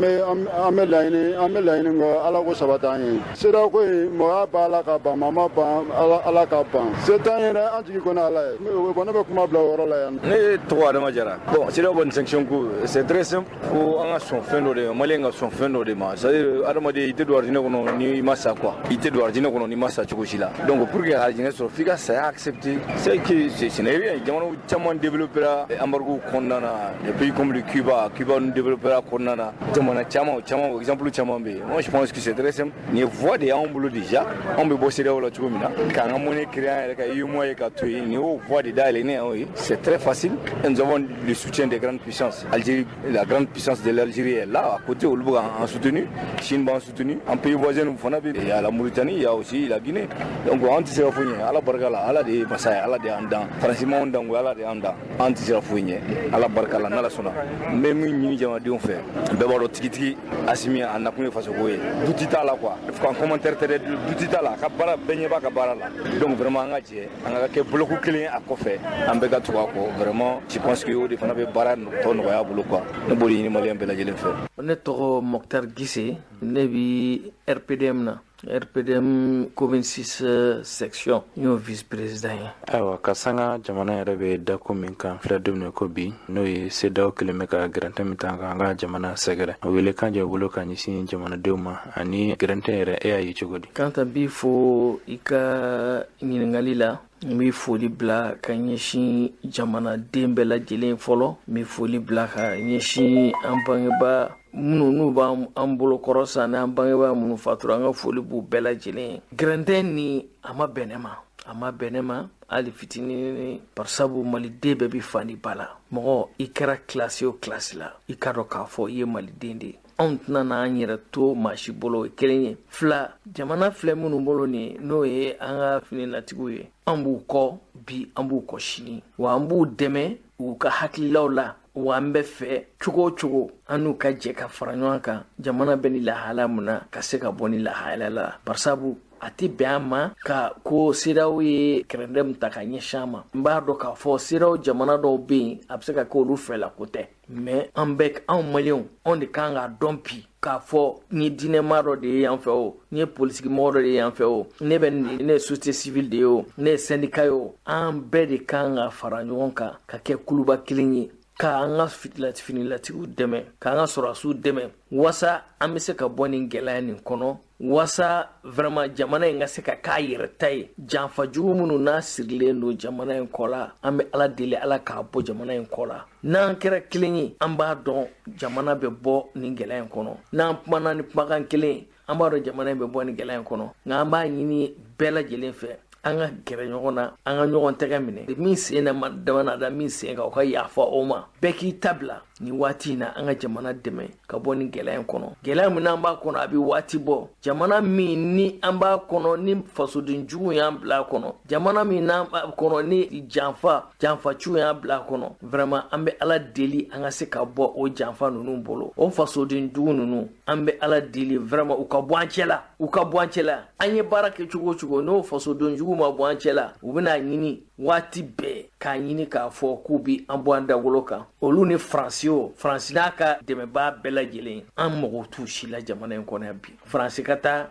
bɛ laɲini kɔ, Ala ko sabati an ye. CEDEAO ko in, mɔgɔya b'a la ka ban, maa ma ban, Ala ka ban, se t'an ye dɛ, an jigi kɔni Ala ye. Bon, ne bɛ kuma bila o yɔrɔ la yan. Ne tɔgɔ Adama Jara. Bon, CEDEAO bɔ nin sanction ko, c'est très simple. Fo an ka sɔn fɛn dɔ de ma, Maliyɛn ka sɔn fɛn dɔ de ma, c'est à dire adamaden, i tɛ don arijinɛ kɔnɔ ni i ma sa quoi. I tɛ don arijinɛ kɔnɔ n'i ma sa cogo si la. Donc pour que arijinɛ sɔrɔ, f'i ka saya accepter. C'est que ce n'est rien. Jamana caman développera embargo kɔnɔna na, des pays comme le Cuba, Cuba nu développera kɔnɔna na, jamana caman caman, exemple caman bɛ yen. Moi je pense que c'est très simple. Nin ye voie de y'anw bolo déjà. Anw bɛ bɔ CEDEAO la cogo min na, k'an ka monnaie créer an yɛrɛ ka UEMOA ye ka to yen, nin y'o voie de dayɛlɛ anw ye. C'est très facile et nous avons le soutien des grandes puissances. Algérie, la grande puissance de l'Algérie est là à côté, olu bɛ k'an soutenu. Chine b'an soutenu, an pays voisin fana bɛ, il y a la Mauritanie, il y a aussi la Guinée. Donc an tɛ se ka foyi ɲɛ. Ala barika la, Ala de ye masa ye, Ala de y'an dan. Faransi m'anw dan koyi, Ala de y'an dan. An tɛ se ka foyi ɲɛ Ala barika la, n'Ala sɔnna. N bɛ min ɲini jamanadenw fɛ, bɛɛ b'a dɔn tigitigi, Asimi a nakun ye fasoko ye, doute t'a la quoi, kan commentaire tɛ dɛ, doute t'a la, a ka baara bɛɛ ɲɛ b'a ka baara la. Donc vraiment an ka jɛ, an ka kɛ bloc kelen a kɔfɛ, an bɛɛ ka tugu a kɔ. Vraiment je pense que o de fana bɛ baara tɔ nɔgɔya a bolo quoi. Ne b'o de ɲini maliyɛn bɛɛ lajɛlen fɛ. Ne tɔgɔ Moctar Gise, ne bi RPDM na, RPDM commune 6 section, n y'o vice président ye. Ayiwa, ka sanga jamana yɛrɛ bɛ dako min kan filɛ don min ko bi, n'o ye CEDEAO kelen bɛ ka gɛrɛntɛ min ta k'an ka jamana sɛgɛrɛ, o wele kan jɔ bolo ka ɲɛsin jamanadenw ma, ani gɛrɛntɛ yɛrɛ, e y'a ye cogo di? Kanta, b'i fo i ka ɲininkali la. N bɛ foli bila ka ɲɛsin jamanaden bɛɛ lajɛlen fɔlɔ. N bɛ foli bila ka ɲɛsin an bangeba minnu n'u b'an bolokɔrɔ san, n'an bangebaa minnu fatura, an ka foli b'u bɛɛ lajɛlen ye. Gɛrɛntɛ ni a ma bɛn ne ma. A ma bɛn ne ma hali fitinin, barisabu maliden bɛɛ bɛ fa ni ba la. Mɔgɔ i kɛra kilasi o kilasi la, i k'a dɔn k'a fɔ i ye maliden de ye. Anw tɛna n'an yɛrɛ to maa si bolo, o ye kelen ye. Fila, jamana filɛ minnu bolo nin, n'o ye an ka finilatigiw ye, an b'u kɔ bi, an b'u kɔ sini, wa an b'u dɛmɛ u ka hakililaw la. Wa an bɛ fɛ cogo o cogo an n'u ka jɛ ka fara ɲɔgɔn kan, jamana bɛ ni lahala mun na, ka se ka bɔ ni lahala la, barisabu a tɛ bɛn an ma ka ko CEDEAO ye kɛrɛndɛ min ta ka ɲɛsin an ma. N b'a dɔn k'a fɔ CEDEAO jamana dɔw bɛ yen, a bɛ se ka kɛ olu fɛla ko tɛ, mais an bɛ, anw maliyɛnw, anw de kan k'a dɔn bi k'a fɔ ni diinɛmaa dɔ de ye yan fɛ o, ni ye politiki mɔgɔ dɔ de ye yan fɛ o, ne bɛ ne ye société civile de ye o, ne ye syndicat ye o, an bɛɛ de kan ka fara ɲɔgɔn kan ka kɛ kuluba kelen ye, k'an ka finilatigiw dɛmɛ, k'an ka sɔrɔdasiw dɛmɛ, wasa an bɛ se ka bɔ nin gɛlɛya nin kɔnɔ, wasa vraiment jamana in ka se ka k'a yɛrɛ ta ye. Janfa jugu minnu n'a sirilen don jamana in kɔ la, an bɛ Ala deli Ala k'a bɔ jamana in kɔ la. N'an kɛra kelen ye, an b'a dɔn jamana bɛ bɔ nin gɛlɛya in kɔnɔ. N'an kumana ni kumakan kelen, an b'a dɔn jamana in bɛ bɔ nin gɛlɛya in kɔnɔ. Nka an b'a ɲini bɛɛ lajɛlen fɛ, an ka gɛrɛ ɲɔgɔn na, an ka ɲɔgɔn tɛgɛ minɛ. Min sen na dama na da min sen kan, o ka yafa o ma. Bɛɛ k'i ta bila nin waati in na, an ka jamana dɛmɛ ka bɔ nin gɛlɛya in kɔnɔ. Gɛlɛya min n'an b'a kɔnɔ, a bɛ waati bɔ. Jamana min ni an b'a kɔnɔ, ni fasoden jugu y'an bila a kɔnɔ, jamana min n'an b'a kɔnɔ, ni janfaciw y'an bila a kɔnɔ, vraiment an bɛ Ala deli an ka se ka bɔ o janfa ninnu bolo, o fasoden jugu ninnu. An bɛ Ala deli vraiment u ka bɔ an cɛ la, u ka bɔ an cɛ la. An ye baara kɛ cogo o cogo, n'o fasoden jugu ma bɔ an cɛ la, u bɛna ɲini waati bɛɛ k'a ɲini k'a fɔ k'u bi an bɔ an dagolo kan. Olu ni Faransi, o Faransi n'a ka dɛmɛbaa bɛɛ lajɛlen, an mago t'u si la jamana in kɔnɔ yan bi. Faransi ka taa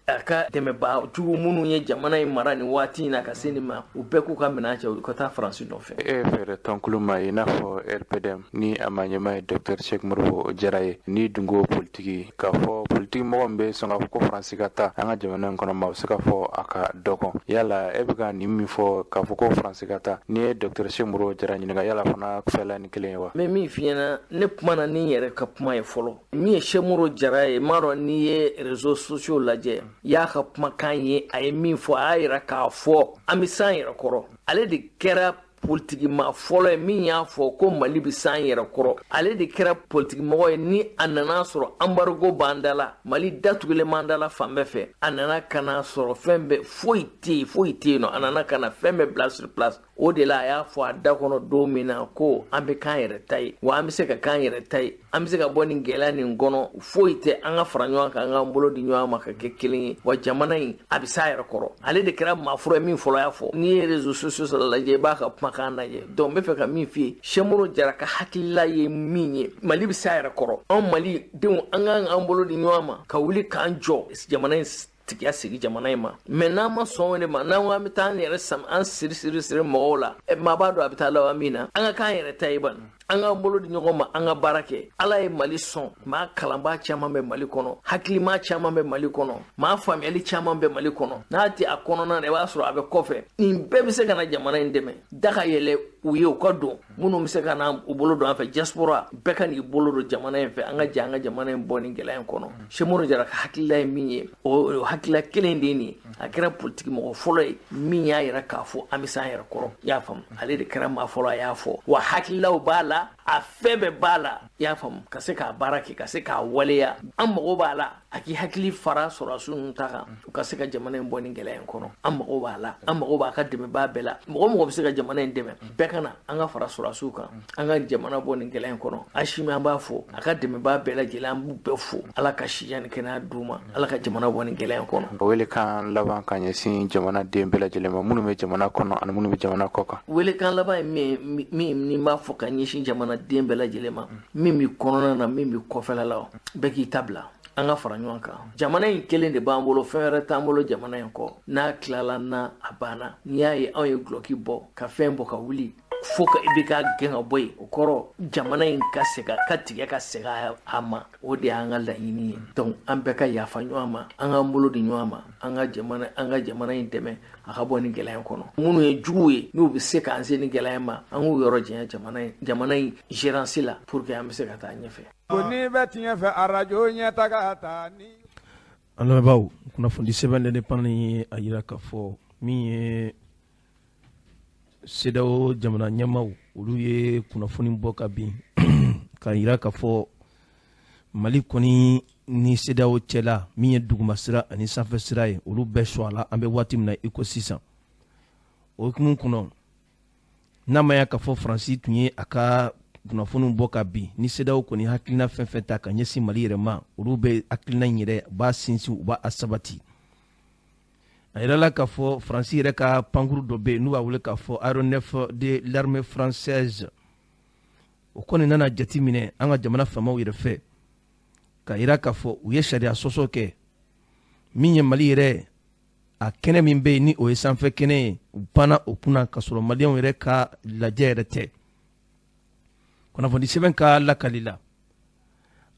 a ka dɛmɛbaa jugu minnu ye jamana in mara nin waati in na ka se nin ma, u bɛɛ k'u ka minɛn cɛ, u ka taa Faransi nɔfɛ. E ye fɛɛrɛ tɔnkulu ma ye i n'a fɔ RPDM, ni a ma ɲɛmaa ye Dr Cheick Modibo Jara ye, ni dungo politiki, k'a fɔ politiki mɔgɔ min bɛ sɔn k'a fɔ ko Faransi ka taa an ka jamana in kɔnɔ ma, o bɛ se k'a fɔ a ka dɔgɔn. Yala e bɛ ka nin min fɔ k'a fɔ ko Faransi ka taa, n'i ye Dr Cheick Modibo Jara ɲininka, yala fana fɛla ni kelen ye wa? N bɛ min f'i ɲɛna, ne kumana ni n yɛrɛ ka kuma ye fɔlɔ. Min ye Cheick Modibo Jara ye, n m'a dɔn n'i ye réseaux sociaux lajɛ, i y'a ka kumakan ye, a ye min fɔ, a y'a yira k'a fɔ an bɛ s'an yɛrɛ kɔrɔ. Ale de kɛra politikima fɔlɔ ye min y'a fɔ ko Mali bɛ s'an yɛrɛ kɔrɔ. Ale de kɛra politikimɔgɔ ye ni a nana sɔrɔ embargo b'an da la, Mali datugulen b'an da la fan bɛɛ fɛ. A nana ka na sɔrɔ fɛn bɛɛ foyi tɛ yen, foyi tɛ yen nɔ. A nana ka na fɛn bɛɛ bila sur place. O de la a y'a fɔ a da kɔnɔ don min na ko an bɛ k'an yɛrɛ ta ye, wa an bɛ se ka k'an yɛrɛ ta ye, an bɛ se ka bɔ nin gɛlɛya nin kɔnɔ, foyi tɛ, an ka fara ɲɔgɔn kan, an k'an bolo di ɲɔgɔn ma ka kɛ kelen ye, wa jamana in a bɛ s'a yɛrɛ kɔrɔ. Ale de kɛra maa fɔlɔ ye min fɔlɔ y'a fɔ. N'i ye réseaux sociaux lajɛ, i b'a ka kumakan lajɛ. Donc n bɛ fɛ ka min f'i ye, Cheick Modibo Jara ka hakilila ye min ye, Mali bɛ s'a yɛrɛ kɔrɔ. Anw Malidenw, an k'an k'an bolo di ɲɔgɔn ma ka wuli k'an jɔ jamana in tigiya sigi jamana in ma. Mais n'an ma sɔn o de ma, n'an ko an bɛ taa an yɛrɛ sama, an siri siri siri mɔgɔw la, maa b'a dɔn a bɛ taa laban min na. An ka k'an yɛrɛ ta ye bani, an k'an bolo di ɲɔgɔn ma, an ka baara kɛ. Ala ye Mali sɔn, maa kalanbaa caman bɛ Mali kɔnɔ, hakilimaa caman bɛ Mali kɔnɔ, maa faamuyali caman bɛ Mali kɔnɔ. N'a tɛ a kɔnɔna na, i b'a sɔrɔ a bɛ kɔfɛ. Nin bɛɛ bɛ se ka na jamana in dɛmɛ, da ka yɛlɛ u ye, u ka don. Minnu bɛ se ka na u bolo don an fɛ, diaspora bɛɛ ka n'i bolo don jamana in fɛ, an ka jɛ an ka jamana in bɔ nin gɛlɛya in kɔnɔ. Cheick Modibo Jara ka hakilila ye min ye, o hakilila kelen de ye nin ye. A kɛra politiki mɔgɔ fɔlɔ ye min y'a yira k'a fɔ an bɛ s'an yɛrɛ kɔrɔ. I y'a faamu, ale de kɛra maa fɔlɔ a y'a fɔ, wa hakililaw b'a la, a fɛn bɛɛ b'a la. I y'a faamu, ka se k'a baara kɛ, ka se k'a waleya. An mago b'a la a k'i hakili fara sɔrɔdasiw ninnu ta kan, u ka se ka jamana in bɔ nin gɛlɛya in kɔnɔ. An mago b'a la, an mago b'a ka dɛmɛbaa bɛɛ la. Mɔgɔ mɔgɔ bɛ se ka jamana in dɛmɛ, bɛɛ ka na, an ka fara sɔrɔdasiw kan, an ka jamana bɔ nin gɛlɛya in kɔnɔ. Asimi, an b'a fɔ a ka dɛmɛbaa bɛɛ lajɛlen, an b'u bɛɛ fo. Ala ka sijan ni kɛnɛya d'u ma, Ala ka jamana bɔ nin gɛlɛya in kɔnɔ. Welekan laban ka ɲɛsin jamana den bɛɛ lajɛlen ma, minnu bɛ jamana kɔnɔ ani minnu bɛ jamana kɔ kan. Welekan laban ye min ni n b'a fɔ ka ɲɛsin jamanaden bɛɛ lajɛlen ma, min bɛ kɔnɔna na, min bɛ kɔfɛla la, bɛɛ k'i ta bila, an ka fara ɲɔgɔn kan. Jamana in kelen de b'an bolo, fɛn wɛrɛ t'an bolo jamana in kɔ. N'a tilala na, a banna. N'i y'a ye anw ye gulɔki bɔ ka fɛn bɔ ka wuli fo ka i bɛ ka gɛn ka bɔ yen, o kɔrɔ jamana in ka segin ka tigɛ ka segin a ma. O de y'an ka laɲini ye. Donc an bɛɛ ka yafa ɲɔgɔn ma, an k'an bolo di ɲɔgɔn ma, an ka jamana in dɛmɛ a ka bɔ nin gɛlɛya in kɔnɔ. Minnu ye juguw ye, n'u bɛ se k'an se nin gɛlɛya in ma, an k'u yɔrɔ janya jamana in gérance la, pour que an bɛ se ka taa ɲɛfɛ. Ko n'i bɛ tiɲɛ fɛ, arajo ɲɛ taga ta ni. An lamɛnbaaw, kunnafoni sɛbɛn l'Indépendant ye a yira k'a fɔ Min ye CEDEAO jamana ɲɛmaaw, olu ye kunnafoni bɔ ka bin k'a yira k'a fɔ Mali kɔni ni CEDEAO cɛla, min ye dugumasira ani sanfɛ sira ye, olu bɛɛ sɔn a la an bɛ waati min na i ko sisan. O hukumu kɔnɔ, n'a ma ya k'a fɔ Faransi tun ye a ka kunnafoniw bɔ ka bin, ni CEDEAO kɔni hakilina fɛn fɛn ta ka ɲɛsin Mali yɛrɛ ma, olu bɛ hakilina in yɛrɛ, u b'a sinsin, u b'a sabati. A yirala k'a fɔ Faransi yɛrɛ ka pankuru dɔ bɛ yen n'u b'a wele k'a fɔ aéronef de l'armée française, o kɔni nana jate minɛ an ka jamana faamaw yɛrɛ fɛ k'a yira k'a fɔ u ye sariya sɔsɔ kɛ. Min ye Mali yɛrɛ a kɛnɛ min bɛ yen ni o ye sanfɛ kɛnɛ ye, u panna o kunna k'a sɔrɔ maliyɛnw yɛrɛ ka lajɛ yɛrɛ tɛ. Kunnafoni sɛbɛn ka lakali la,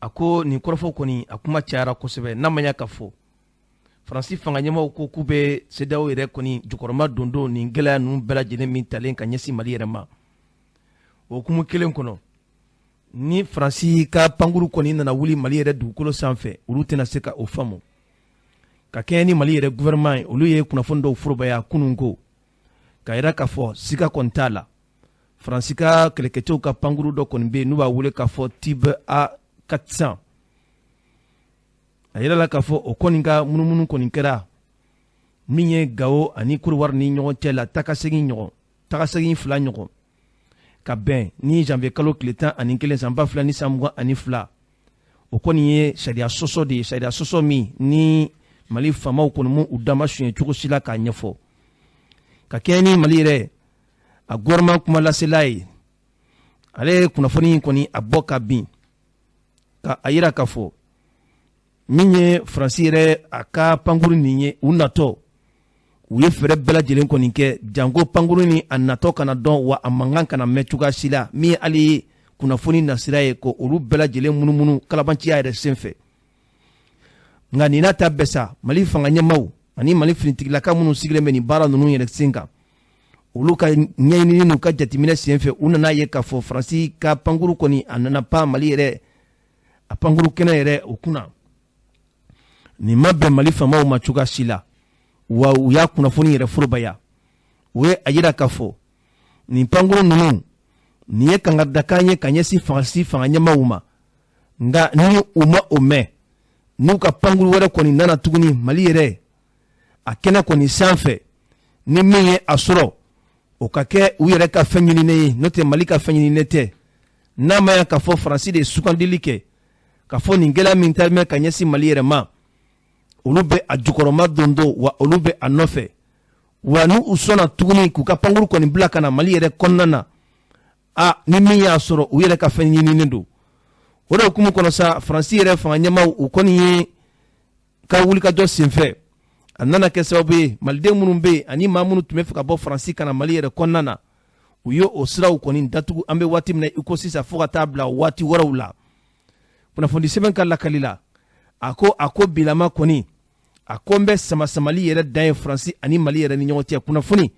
a ko nin kɔrɔfɔ kɔni a kuma cayara kosɛbɛ. N'a ma ɲa k'a fɔ Faransi fanga ɲɛmaaw ko k'u bɛ CEDEAO yɛrɛ kɔni jukɔrɔma don don nin gɛlɛya ninnu bɛɛ lajɛlen min talen ka ɲɛsin Mali yɛrɛ ma. O hukumu kelen kɔnɔ, ni Faransi ka pankuru kɔni nana wuli Mali yɛrɛ dugukolo sanfɛ, olu tɛna se ka o faamu. Ka kɛɲɛ ni Mali yɛrɛ gouvernement ye, olu ye kunnafoni dɔw forobaya kunun ko k'a yira k'a fɔ siga kɔni t'a la, Faransi ka kɛlɛkɛcɛw ka pankuru dɔ kɔni bɛ yen n'u b'a wele k'a fɔ Type A400. A yirala k'a fɔ o kɔni ka munumunu kɔni kɛra min ye Gawo ani Korowari ni ɲɔgɔn cɛ la, tagasegin 2 ɲɔgɔn, ka bɛn ni janvier kalo tile 11 san 2022. O kɔni ye sariya sɔsɔ de ye, sariya sɔsɔ min ni Mali faamaw kɔni m'u u dama suɲɛ cogo si la k'a ɲɛfɔ. Ka kɛɲɛ ni Mali yɛrɛ a gouvernement kumalasela ye, ale ye kunnafoni in kɔni a bɔ ka bin ka a yira k'a fɔ min ye Faransi yɛrɛ a ka pankuru nin ye, u natɔ u ye fɛɛrɛ bɛɛ lajɛlen kɔni kɛ janko pankuru ni a natɔ kana dɔn, wa a mankan kana mɛn cogoya si la. Min ye hali kunnafoni nasira ye, ko olu bɛɛ lajɛlen munumunu kalabanciya yɛrɛ senfɛ. Nka nin n'a ta bɛɛ sa, Mali fanga ɲɛmaaw ani Mali finitigilaka minnu sigilen bɛ nin baara ninnu yɛrɛ sen kan, olu ka ɲɛɲinini n'u ka jateminɛ senfɛ, u nana ye k'a fɔ Faransi ka pankuru kɔni a nana pan Mali yɛrɛ a pankuru kɛnɛ yɛrɛ o kunna. Nin ma bɛn Mali faamaw ma cogoya si la, wa u y'a kunnafoni yɛrɛ forobaya. U ye a yira k'a fɔ nin pankuru ninnu nin ye kangaridakan ye ka ɲɛsin Faransi fanga ɲɛmaaw ma. Nka ni u ma o mɛn, n'u ka pankuru wɛrɛ kɔni nana tuguni Mali yɛrɛ a kɛnɛ kɔni sanfɛ, ni min ye a sɔrɔ, o ka kɛ u yɛrɛ ka fɛn ɲininen ye, n'o tɛ Mali ka fɛn ɲininen tɛ. N'a ma ya k'a fɔ Faransi de ye sugandili kɛ k'a fɔ nin gɛlɛya min talen bɛ ka ɲɛsin Mali yɛrɛ ma, olu bɛ a jukɔrɔma don don, wa olu bɛ a nɔfɛ. Wa n'u sɔnna tuguni k'u ka pankuru kɔni bila ka na Mali yɛrɛ kɔnɔna na, a ni min y'a sɔrɔ, u yɛrɛ ka fɛn ɲininen don. O de hukumu kɔnɔ sa, Faransi yɛrɛ fanga ɲɛmaaw u kɔni ye ka wulikajɔ senfɛ, a nana kɛ sababu ye maliden minnu bɛ yen ani maa minnu tun bɛ fɛ ka bɔ Faransi ka na Mali yɛrɛ kɔnɔna na, u ye o siraw kɔni datugu an bɛ waati min na i ko sisan, fo ka taa bila waati wɛrɛw la. Kunnafoni sɛbɛn ka lakali la, a ko bilama kɔni a ko n bɛ sama-samali yɛrɛ dan ye Faransi ani Mali yɛrɛ ni ɲɔgɔn cɛ. Kunnafoni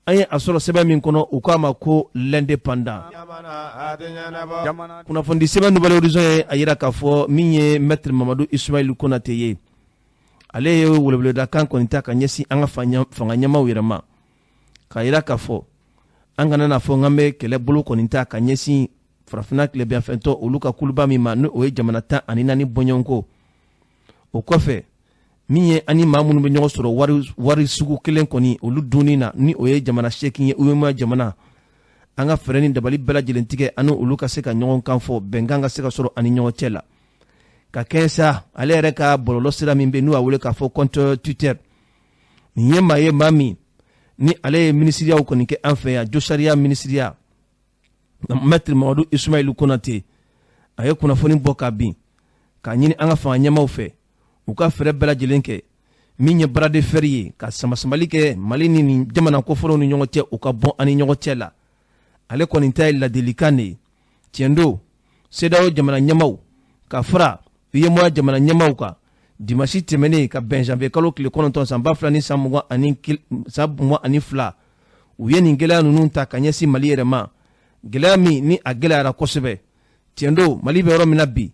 an ye a sɔrɔ sɛbɛn min kɔnɔ, u k'a ma ko L'Indépendant. Kunnafoni sɛbɛn Nouvel Horizon ye a yira k'a fɔ min ye Maître Mamadu Ismaël Konate ye, ale ye weleweledakan kɔni ta ka ɲɛsin an ka fanga ɲɛmaaw yɛrɛ ma, k'a yira k'a fɔ an kana n'a fɔ k'an bɛ kɛlɛbolo kɔni ta ka ɲɛsin farafinna tilebinyanfɛntɔ olu ka kuluba min ma, n'o ye jamana 14 bɔɲɔgɔnko. O kɔfɛ, min ye ani maa minnu bɛ ɲɔgɔn sɔrɔ wari sugu kelen kɔni olu dunni na, ni o ye jamana 8 ye, UEMOA jamana, an ka fɛɛrɛ ni dabali bɛɛ lajɛlen tigɛ ani olu ka se ka ɲɔgɔn kan fɔ, bɛnkan ka se ka sɔrɔ ani ɲɔgɔn cɛ la. Ka kɛɲɛ sa ale yɛrɛ ka bɔlɔlɔ sira min bɛ yen n'u b'a wele k'a fɔ compte Twitter, nin ye maa ye maa min ni ale ye minisiriyaw kɔni kɛ an fɛ yan, josariya minisiriya, Maître Mamadu Ismaël Konate, a ye kunnafoni bɔ ka bin k'a ɲini an ka fanga ɲɛmaaw fɛ u ka fɛɛrɛ bɛɛ lajɛlen kɛ min ye bras de fer ye ka samasamali kɛ Mali ni nin jamana kofɔlenw ni ɲɔgɔn cɛ, u ka bɔ an ni ɲɔgɔn cɛ la. Ale kɔni ta ye ladilikan de ye. Tiɲɛ don, CEDEAO jamana ɲɛmaaw ka fara UEMOA jamana ɲɛmaaw kan dimanche tɛmɛnen ka bɛn janvier kalo tile 9 san 2022, u ye nin gɛlɛya ninnu ta ka ɲɛsin Mali yɛrɛ ma, gɛlɛya min ni a gɛlɛyara kosɛbɛ. Tiɲɛ don, Mali bɛ yɔrɔ min na bi,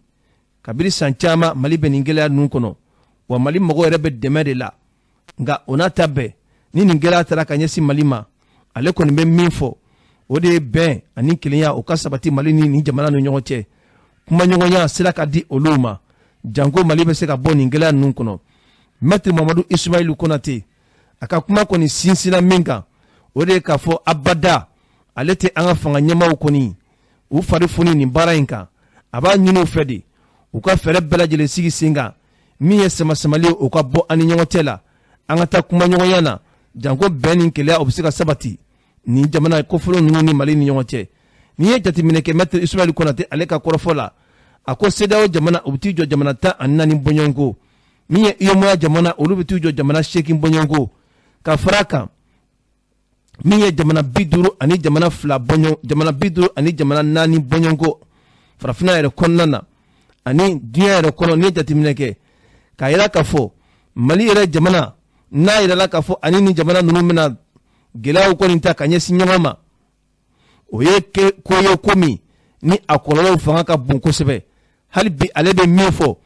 kabini san caman Mali bɛ nin gɛlɛya ninnu kɔnɔ, wa Mali mɔgɔw yɛrɛ bɛ dɛmɛ de la. Nka o n'a ta bɛɛ, Ni nin gɛlɛya taara ka ɲɛsin Mali ma, ale kɔni bɛ min fɔ, o de ye bɛn ani kelenya o ka sabati Mali ni nin jamana ni ɲɔgɔn cɛ. Kumaɲɔgɔnya sira ka di olu ma, janko Mali bɛ se ka bɔ nin gɛlɛya ninnu kɔnɔ. Maître Mamadu Ismaïl Konate, a ka kuma kɔni sinsinna min kan, o de ye k'a fɔ abada ale tɛ an ka fanga ɲɛmaaw kɔni u fari foni nin baara in kan. A b'a ɲini u fɛ de u ka fɛɛrɛ bɛɛ lajɛlen sigi sen kan, min ye samasamali ye o ka bɔ an ni ɲɔgɔn cɛ la, an ka taa kumaɲɔgɔnya na, janko bɛn ni kelenya o bɛ se ka sabati nin jamana kofɔlen ninnu ni Mali ni ɲɔgɔn cɛ. N'i ye jateminɛ kɛ Maître Ismaïl Konate ale ka kɔrɔfɔ la, a ko CEDEAO jamana u bɛ t'i jɔ jamana 14 bɔɲɔgɔnko, min ye UEMOA jamana olu bɛ t'u jɔ jamana 8 bɔɲɔgɔnko, ka fara a kan min ye jamana 50 ani jamana 2 bɔɲɔgɔn, jamana 50 ani jamana 4 bɔɲɔgɔnko farafinna yɛrɛ kɔnɔna na ani diɲɛ yɛrɛ kɔnɔ. N'i ye jateminɛ kɛ k'a yira k'a fɔ Mali yɛrɛ jamana n'a yirala k'a fɔ ani ni jamana ninnu bɛna gɛlɛyaw kɔni ta ka ɲɛsin ɲɔgɔn ma, o ye ko ye ko min ni a kɔlɔlɔw fanga ka bon kosɛbɛ. Hali bi ale bɛ min fɔ,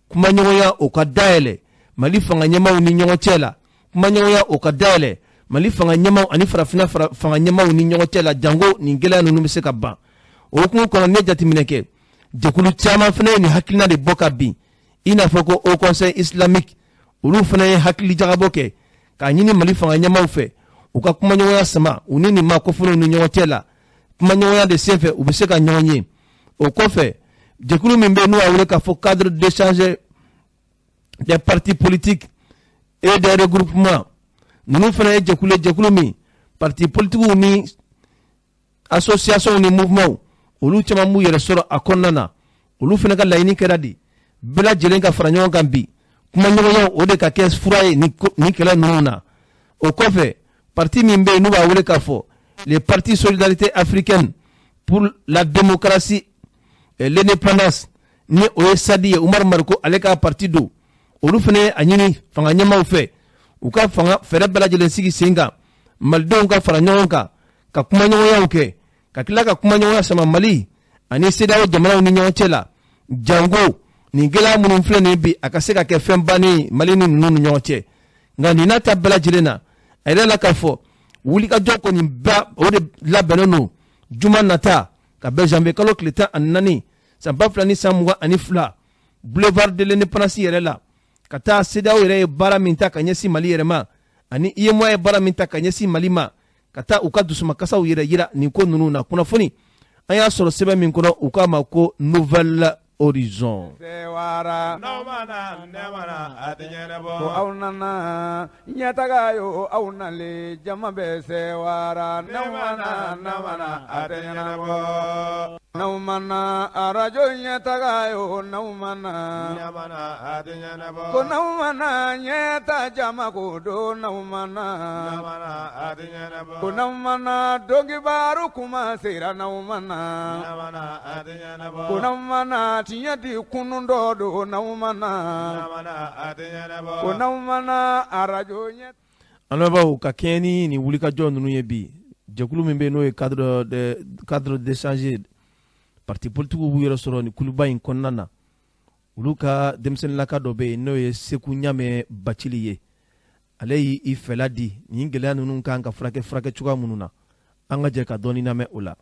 kumaɲɔgɔnya o ka dayɛlɛ Mali fanga ɲɛmaaw ni ɲɔgɔn cɛ la, kumaɲɔgɔnya o ka dayɛlɛ Mali fanga ɲɛmaaw ani farafinna fanga ɲɛmaaw ni ɲɔgɔn cɛ la, janko nin gɛlɛya ninnu bɛ se ka ban. O hukumu kɔnɔ, n'i ye jateminɛ kɛ, jɛkulu caman fana ye nin hakilina de bɔ ka bin, i n'a fɔ ko Haut Conseil islamique, olu fana ye hakili jagabɔ kɛ k'a ɲini Mali fanga ɲɛmaaw fɛ u ka kumaɲɔgɔnya sama u ni nin maa kofɔlenw ni ɲɔgɔn cɛ la. Kumaɲɔgɔnya de senfɛ u bɛ se ka ɲɔgɔn ye. O kɔfɛ, jɛkulu min bɛ yen n'u y'a wele k'a fɔ cadre d'échange des partis politiques et des regroupements, ninnu fana ye jɛkulu ye, jɛkulu min parti politiques ni association ni mouvement olu caman b'u yɛrɛ sɔrɔ a kɔnɔna na. Olu fana ka laɲini kɛra de bɛɛ lajɛlen ka fara ɲɔgɔn kan bi, kumaɲɔgɔnyaw o de ka kɛ fura ye nin kɛlɛ ninnu na. O kɔfɛ, parti min bɛ yen n'u b'a wele k'a fɔ le parti solidarité africaine pour la démocratie et l'indépendance, ni o ye SADI ye, Umaru Mariko ale ka parti don, olu fana ye a ɲini fanga ɲɛmaaw fɛ u ka fanga fɛɛrɛ bɛɛ lajɛlen sigi sen kan, malidenw ka fara ɲɔgɔn kan ka kumaɲɔgɔnyaw kɛ, ka tila ka kumaɲɔgɔnya sama Mali ani CEDEAO jamanaw ni ɲɔgɔn cɛ la, janko nin gɛlɛya minnu filɛ nin bi a ka se ka kɛ fɛn bannen Mali ni ninnu ni ɲɔgɔn cɛ. Nka nin n'a ta bɛɛ lajɛlen na, a yɛrɛ la k'a fɔ wulikajɔ kɔni ba o de labɛnnen don juma nata ka bɛn janvier kalo tile 14 san 2022 boulevard de l'indépendance yɛrɛ la, ka taa CEDEAO yɛrɛ ye baara min ta ka ɲɛsin Mali yɛrɛ ma ani UEMOA ye baara min ta ka ɲɛsin Mali ma, ka taa u ka dusumakasaw yɛrɛ yira nin ko ninnu na. Kunnafoni an y'a sɔrɔ sɛbɛn min kɔnɔ, u k'a ma ko Nouvelle Horizon. Ko aw nana ɲɛtaga yo, aw nalen jama bɛ sewara, n'aw mana a tɛ ɲɛnabɔ. N'aw mana arajo ɲɛtaga yo, n'aw mana a tɛ ɲɛnabɔ. Ko n'aw mana ɲɛta jama ko don, n'aw mana a tɛ ɲɛnabɔ. Ko n'aw mana donkibaru kuma sera, n'aw mana a tɛ ɲɛnabɔ. Ko n'aw mana tiɲɛ di kunun dɔ don, n'aw mana a tɛ ɲɛnabɔ. Ko n'aw mana arajo ɲɛ. An lamɛnbaaw, ka kɛɲɛ ni nin wulikajɔ ninnu ye bi, jɛkulu min bɛ yen n'o ye cadre d'échange parti politique b'u yɛrɛ sɔrɔ nin kuluba in kɔnɔna na, olu ka denmisɛnninlaka dɔ bɛ yen n'o ye Seku Ɲamɛ Bacili ye, ale y'i fɛla di nin gɛlɛya ninnu kan ka furakɛ cogoya minnu na. An ka jɛ ka dɔɔnin lamɛn o la.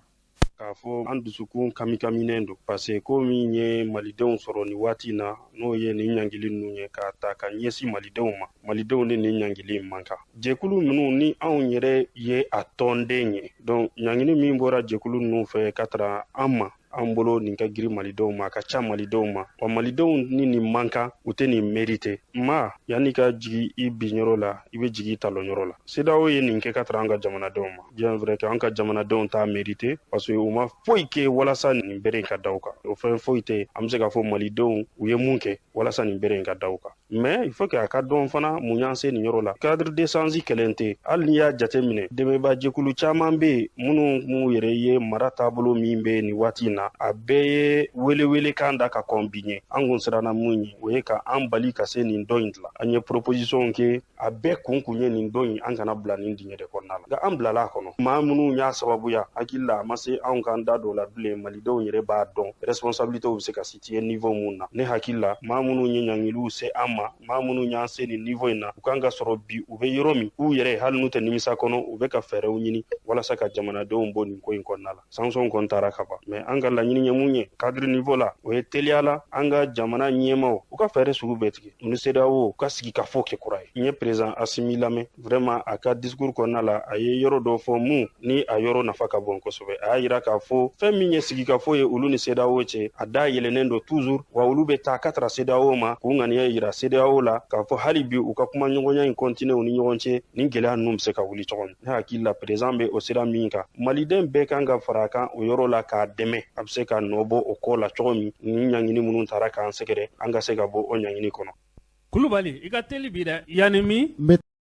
K'a fɔ an dusukun kamikaminen don, parce que ko min ye malidenw sɔrɔ nin waati in na, n'o ye nin ɲangili ninnu ye k'a ta ka ɲɛsin malidenw ma, malidenw ni nin ɲangili in man kan. Jɛkulu minnu ni anw yɛrɛ ye a tɔnden ye, donc ɲangili min bɔra jɛkulu ninnu fɛ ka taara an ma, an bolo nin ka girin malidenw ma, a ka ca malidenw ma, wa malidenw ni nin man kan, u tɛ nin mérité. Ma yanni ka jigi i binyɔrɔ la, i bɛ jigi i talonyɔrɔ la. CEDEAO ye nin kɛ ka taara an ka jamanadenw ma, bien vrai que an ka jamanadenw t'a mérité, parce que u ma foyi kɛ walasa nin bere in ka da u kan. O fɛn foyi tɛ, an bɛ se k'a fɔ malidenw u ye mun kɛ walasa nin bere in ka da u kan. Mais il faut que a ka dɔn fana mun y'an se nin yɔrɔ la. Cadre d'échange kɛlen tɛ, hali n'i y'a jate minɛ, dɛmɛbaa jɛkulu caman bɛ yen minnu m'u yɛrɛ ye mara taabolo min bɛ nin waati in na, a bɛɛ ye welewelekan da ka kɔn bi ɲɛ. An kun siranna mun ye, o ye ka an bali ka se nin dɔ in dilan. An ye proposition kɛ, a bɛɛ kun ye nin dɔ in, an kana bila nin dingɛ de kɔnɔna la, nka an bilala a kɔnɔ. Maa minnu y'a sababuya, hakili la a ma se anw k'an da don o la bilen. Malidenw yɛrɛ b'a dɔn responsabilité bɛ se ka situer niveau mun na. Ne hakili la, maa minnu ye ɲangiliw se an ma ma, maa minnu y'an se nin niveau in na. U kan ka sɔrɔ bi u bɛ yɔrɔ min, u yɛrɛ, hali n'u tɛ nimisa kɔnɔ, u bɛ ka fɛɛrɛw ɲini walasa ka jamanadenw bɔ nin ko in kɔnɔna la. Sanction kɔni taara ka ban, mais an ka laɲini ye mun ye cadre niveau la, o ye teliya la an ka jamana ɲɛmaw u ka fɛɛrɛ sugu bɛɛ tigɛ u ni CEDEAO u ka sigi ka fɔ kɛ kura ye. N ye président Assimi lamɛn, vraiment a ka discours kɔnɔna la, a ye yɔrɔ dɔ fɔ mun ni a yɔrɔ nafa ka bon kosɛbɛ. A y'a yira k'a fɔ fɛn min ye sigikafɔ ye olu ni CEDEAO cɛ, a da yɛlɛnnen don toujours, wa olu bɛ taa ka tara CEDEAO ma k'u ŋaniya yira CEDEAO la k'a fɔ hali bi u ka kuma ɲɔgɔnya in continuer u ni ɲɔgɔn cɛ, nin gɛlɛya ninnu bɛ se ka wuli cogo min. Ne hakili la, président bɛ o sira min kan, maliden bɛɛ kan ka fara a kan o yɔrɔ la k'a dɛmɛ, a bɛ se ka nɔ bɔ o ko la cogo min, ni ɲangini minnu taara k'an sɛgɛrɛ, an ka se ka bɔ o ɲangini kɔnɔ. Kulubali, i ka teli bi dɛ, yanni min.